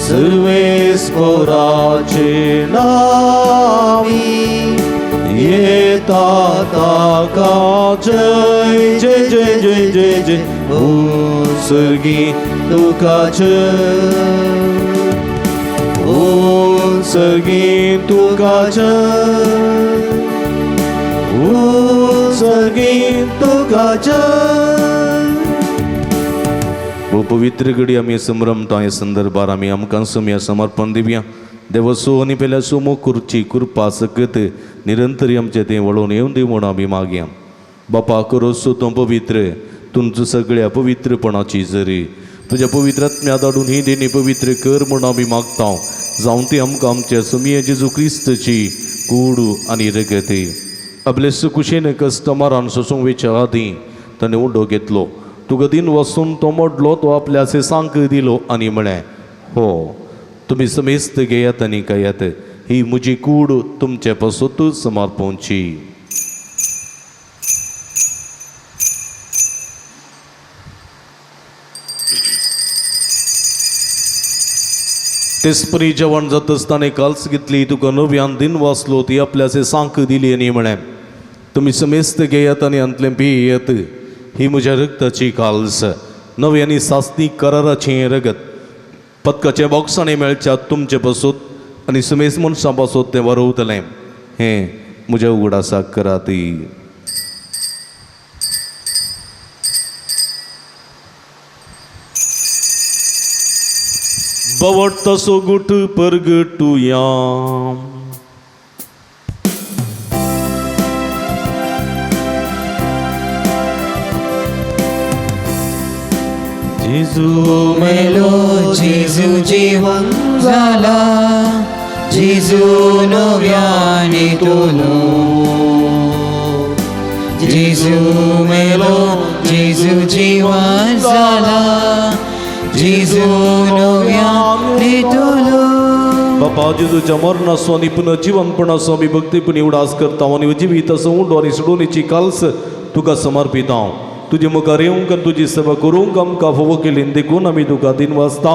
सर्वेस्पराचे नावी येता ताका जय जय जय जय जय जय. उत्सर्गी तुका जय, उत्सर्गी तुका जय, उत्सर्गी तुका जय. पवित्र घडी आमी संभ्रमता ह्या संदर्भार आमी आमकां सुम्या समर्पण दिवया. देवसो आनी पेल्या सुमो करची कृपा सकत निरंतर आमचें तें वळोवन येवन दी म्हूण आमी मागया. बापा करोसो तूं पवित्र तुमचो सगळ्या पवित्रपणाची जरी तुज्या पवित्र आत्म्या धाडून ही देणी पवित्र कर म्हूण आमी मागता. जावं ती आमकां आमच्या सुमये जेजू क्रिस्तची कूड आनी रगत. आपले सुकुशेन कस्टमरान सोसूंक वेच्या आदीं ताणें उडो घेतलो. तुका दिन वसून तो मोडलो, तो आपल्या सांक दिलो आनी म्हळें, हो तुमी समेस्त घेयात आनी खायात, ही म्हजी कूड तुमचे पासत समर्पणची. तेचपरी जेवण जातच ताणें काल्स घेतली, तुका नव्यान दिन वाचलो, ती आपल्या सांक दिली आनी म्हळें, तुमी समेस्त घेयात आनी हांतलें पियेत, ही म्हज्या रगताची काल्स, नवी आनी सासणी कराराचें रगत, पदकाच्या बॉक्सांनी मेळच्या तुमचे पासत आनी समेस्त मनशां पासत तें वरवतलें, हें म्हज्या उगडासाक करात. बवट तसो गुट परगटुया. जेजू मेलो, जेजू जिवन जाला, जेजू नव्याने तोलो. जेजू मेलो, जेजू जिवन जाला, जेजू नव्याने तोलो. बापा जेजूच्या मरणाचो आनी पुनर्जिवनपणाचो आमी भक्तीपणी उडास करता आनी जिवीताचो उंडो आनी सोडोवणेची काल्स तुका समर्पिता. तुजे मुखार येवंक आनी तुजी सेवा करूंक आमकां फावो केली देखून आमी तुका दिन वाचता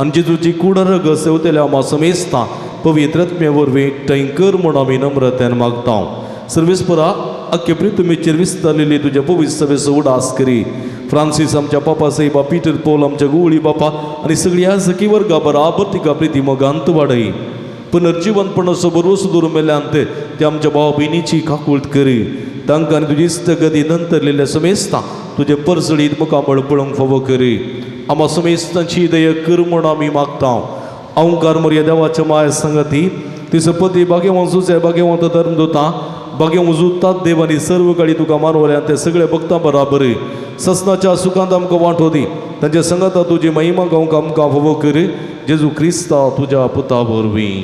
आनी जेजूची कूड रगत सेवतल्या आमा समेस्ता पवित्र आत्म्या वरवीं एकठांय कर म्हूण आमी नम्रतेन मागता. सर्वेस्परा अख्खे पृथ्वीचेर विस्तारलेली तुज्या पवित्र सभेचो उडास करी. फ्रांसीस आमच्या पापा साहेबा, पीटर पॉल आमच्या गुवळी बापा आनी सगळ्या सखी वर्गा बराबर तिका प्रिती मोगांत वाडय. पुनर्जिवनपणाचो भरवंसो दवरून मेल्यांत ते आमच्या भाव भयणीची काकूळट करी. तांकां आनी तुजी इश्टगती नंतरलेल्या समेस्ता तुजे परजळीत मुखामळ पळोवंक फावो करी. आमा समेस्तांची दया कर म्हूण आमी मागता. अहंकार मोरया देवाच्या माया संगती तिचो पती भाग्यवंत सुचे भाग्यवंत धर्मदुता भाग्यवंत जुतात देव आनी सर्व काळी तुका मानवल्या ते सगळे भक्तां बराबर ससनाच्या सुखांत आमकां वांटो दी. तांच्या संगता तुजी महिमा गावंक आमकां फावो कर. जेजू क्रिस्ता तुज्या पुता वरवीं.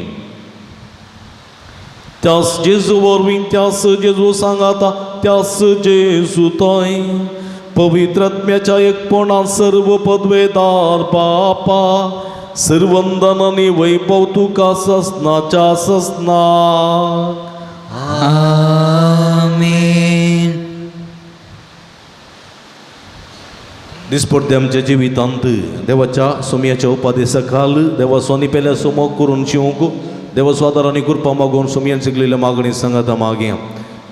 त्यास जेजू वरवीं, त्यास जेजू सांगाता, त्यास जेजू तोय पवित्र आत्म्याच्या एकपणान सर्व पदवेदार बापा सर्वंदन आनी वैभव तुका ससनाच्या ससना. आमेन. दिसपडते आमच्या जिवितांत देवाच्या सोमयाच्या उपादेसा खाल देवा सोनी पेल्या सोमोग करून शिवंक देवा स्वादार आनी कृपा मागून सोमयान शिकलेल्या मागणी सांगाता मागया.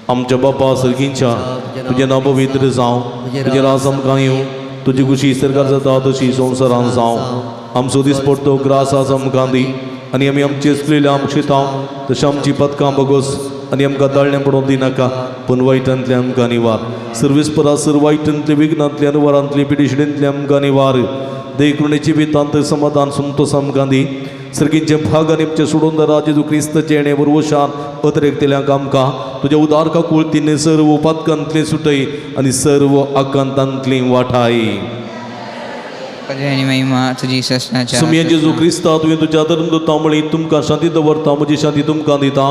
आमच्या बापा सर्गींच्या तुजें नांव पवित्र जावं, तुजें राज आमकां येवं, तुजी खुशी सरकार जाता तशी संवसारान जावं. आमचो दिसपडतो ग्रास आज आमकां दी आनी आमी आमचे चुकलेले आमक्षितां तशें आमची पदकां बगोस आनी आमकां ताळणें पडोवंक दिनाका, पूण वायटांतले आमकां निवार. सर्वेस्परा सर वायटांतले विघ्नांतले अनुवारांतले पिडिशिडेंतले आमकां निवार. देखणेची वितांत समाधान संतोष आमकां दी. सर्गींचे भाग आनी आमचे सोडून दरा जेजू क्रिस्ताचे येणे बरवशान अतिरेकतेल्यांक आमकां तुज्या उदार काकुळतीन सर्व पातकांतले सुटय आनी सर्व आकांतांतली वाठाय. पदवी महिमा तुजी ससनाच्या सुमया जेजू क्रिस्ता तुवें तुज्या धर्मदुतां म्हळी तुमकां शांती दवरता, म्हजी शांती तुमकां दिता.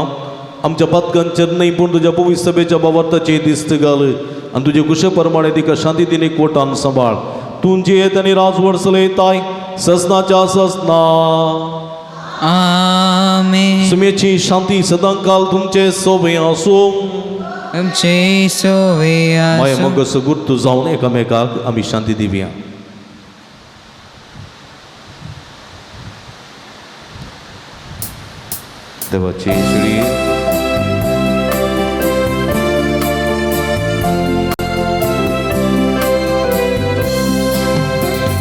आमच्या पातकांचेर न्हय पूण तुज्या पवित्र सभेच्या बावार्थाचेर दिस्त घाल आनी तुजे कुशे प्रमाणे तिका शांती दिनी कोटान सांबाळ. तूं जियेत आनी राजवट चलयताय ससनाच्या ससना. आमेन. सुमेची शांती सदांकाल तुमचे सोबे आसूं. तुमचे सोवे माया आसूं. मग गुर्तू जावन एकामेकाक आमी शांती दिवया. देवाची श्री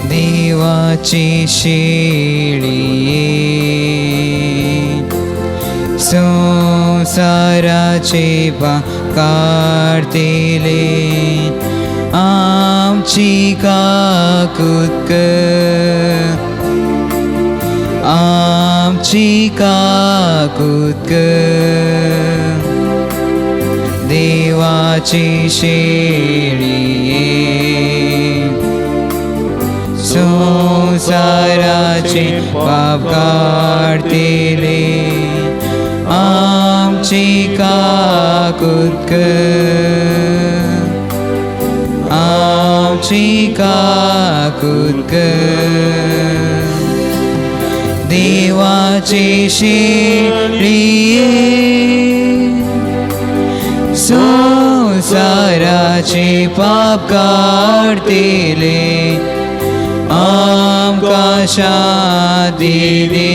देवाची शेळी संसाराचे पाप काडतले, आमची काकूत कर, आमची काकूत कर. देवाची शेळी संसाराचे पाप काडतले, आमची आमची काकूत कर, आमची काकूत कर। देवाचे शेळये संवसाराचे पाप काडतले आमकां शांती दी,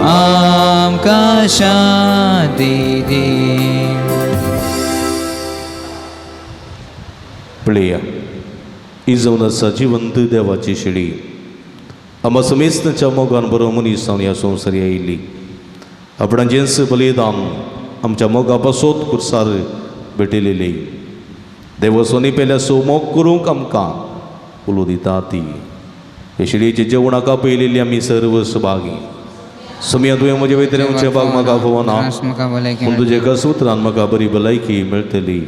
आमकां शांती दी। पळया ही जावन आसा जिवंत देवाची शेळी, आमकां समेस्तांच्या मोगान बरो मनीस जावन ह्या संवसारी आयिल्ली, आपणाचेंच बलिदान आमच्या मोगा पासत खुर्सार भेटयलेली। देवसोनी पेल्या सो मोग करूंक आमकां उलो दिता ती हे शेळयेचे जेवणाक आपयलेली आमी सर्व सभागी। समिया तुवें म्हजे वयतलें उंचे भाग म्हाका आफोवना, पूण तुजे कसूत्रान म्हाका बरी भलायकी मेळटली।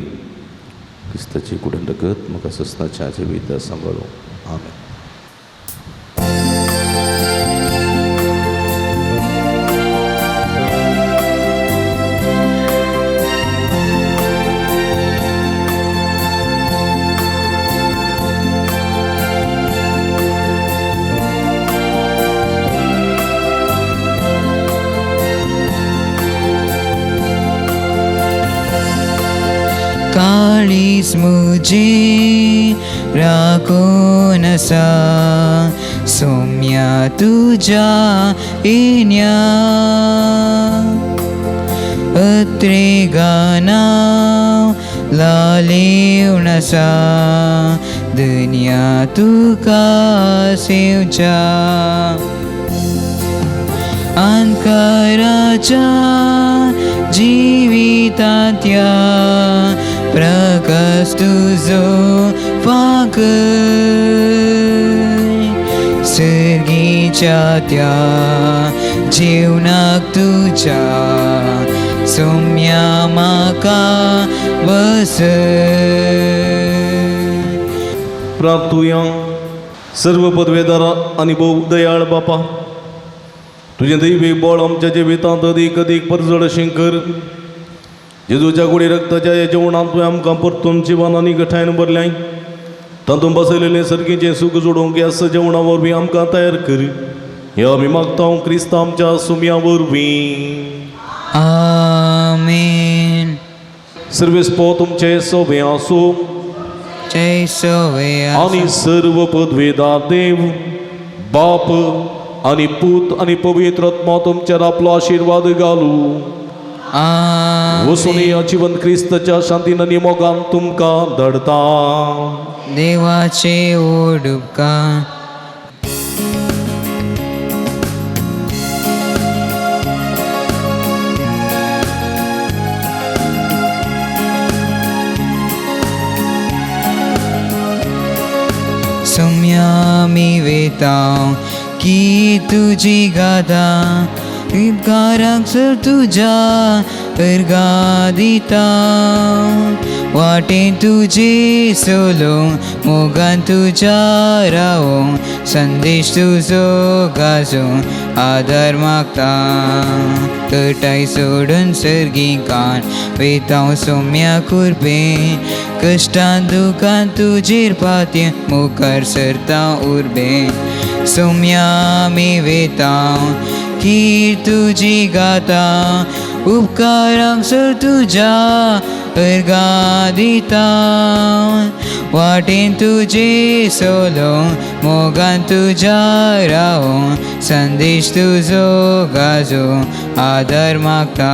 क्रिस्ताची कुडन रगत म्हाका ससनाच्या जिविता सांबाळू। आमेन। काळीज मुझे राखून आसा सोम्या तुज्या येण्या, अत्रेगाना लालेवन आसा दुनिया तुका सेवच्या। अंधकाराच्या जिवितांतल्या प्रकाश तुजो फांकय, सर्गीच्या त्या जीवनाक तुज्या सोम्या म्हाका बसय। प्रार्थुया। सर्व पदवेदार आनी भोव दयाळ बापा, तुजें दैवी बळ आमच्या जिवितांत अदीक अदीक परजड अशें कर। जेजूच्या गुडी रक्ताच्या ह्या जेवणांत तुवें आमकां परतून जिवन आनी गठायन भरल्याय, तातूंत बसयलेलें सर्गीचें सूख जोडूंक ह्या जेवणा वरवीं आमकां तयार कर। हे आमी मागता क्रिस्तांव आमच्या सुम्या वरवीं। आमेन। सर्वेस्पो तुमचे सोबे आसूं जय सोवे आनी सर्व पदवेदार देव बाप आनी पूत आनी पवित्र आत्मा तुमचेर आपलो आशिर्वाद घालू। वचून या जिवन क्रिस्ताच्या शांतीन आनी मोगान तुमकां धाडता। देवाचे ओडुपकार। सोम्या मी वेताव की तुजी गाथा उपकाराक सर तुज्या अर्गा दिता, वाटेन तुजे सोलोवंक मोगान तुज्या रावोंक संदेश तुजो गाजोवंक आदार मागता। कटाय सोडून सर्गीकान वेताव सोम्या कुर्बे, कश्टान दुकान तुजेर पातये मुखार सरता उर्बे। सोम्या मी वेताव की तुजी गाथा उपकारांक सर तुज्या अर्गा दिता, वाटेन तुजे सोलोवंक मोगान तुज्या रावोंक संदेश तुजो गाजोवंक आदार मागता।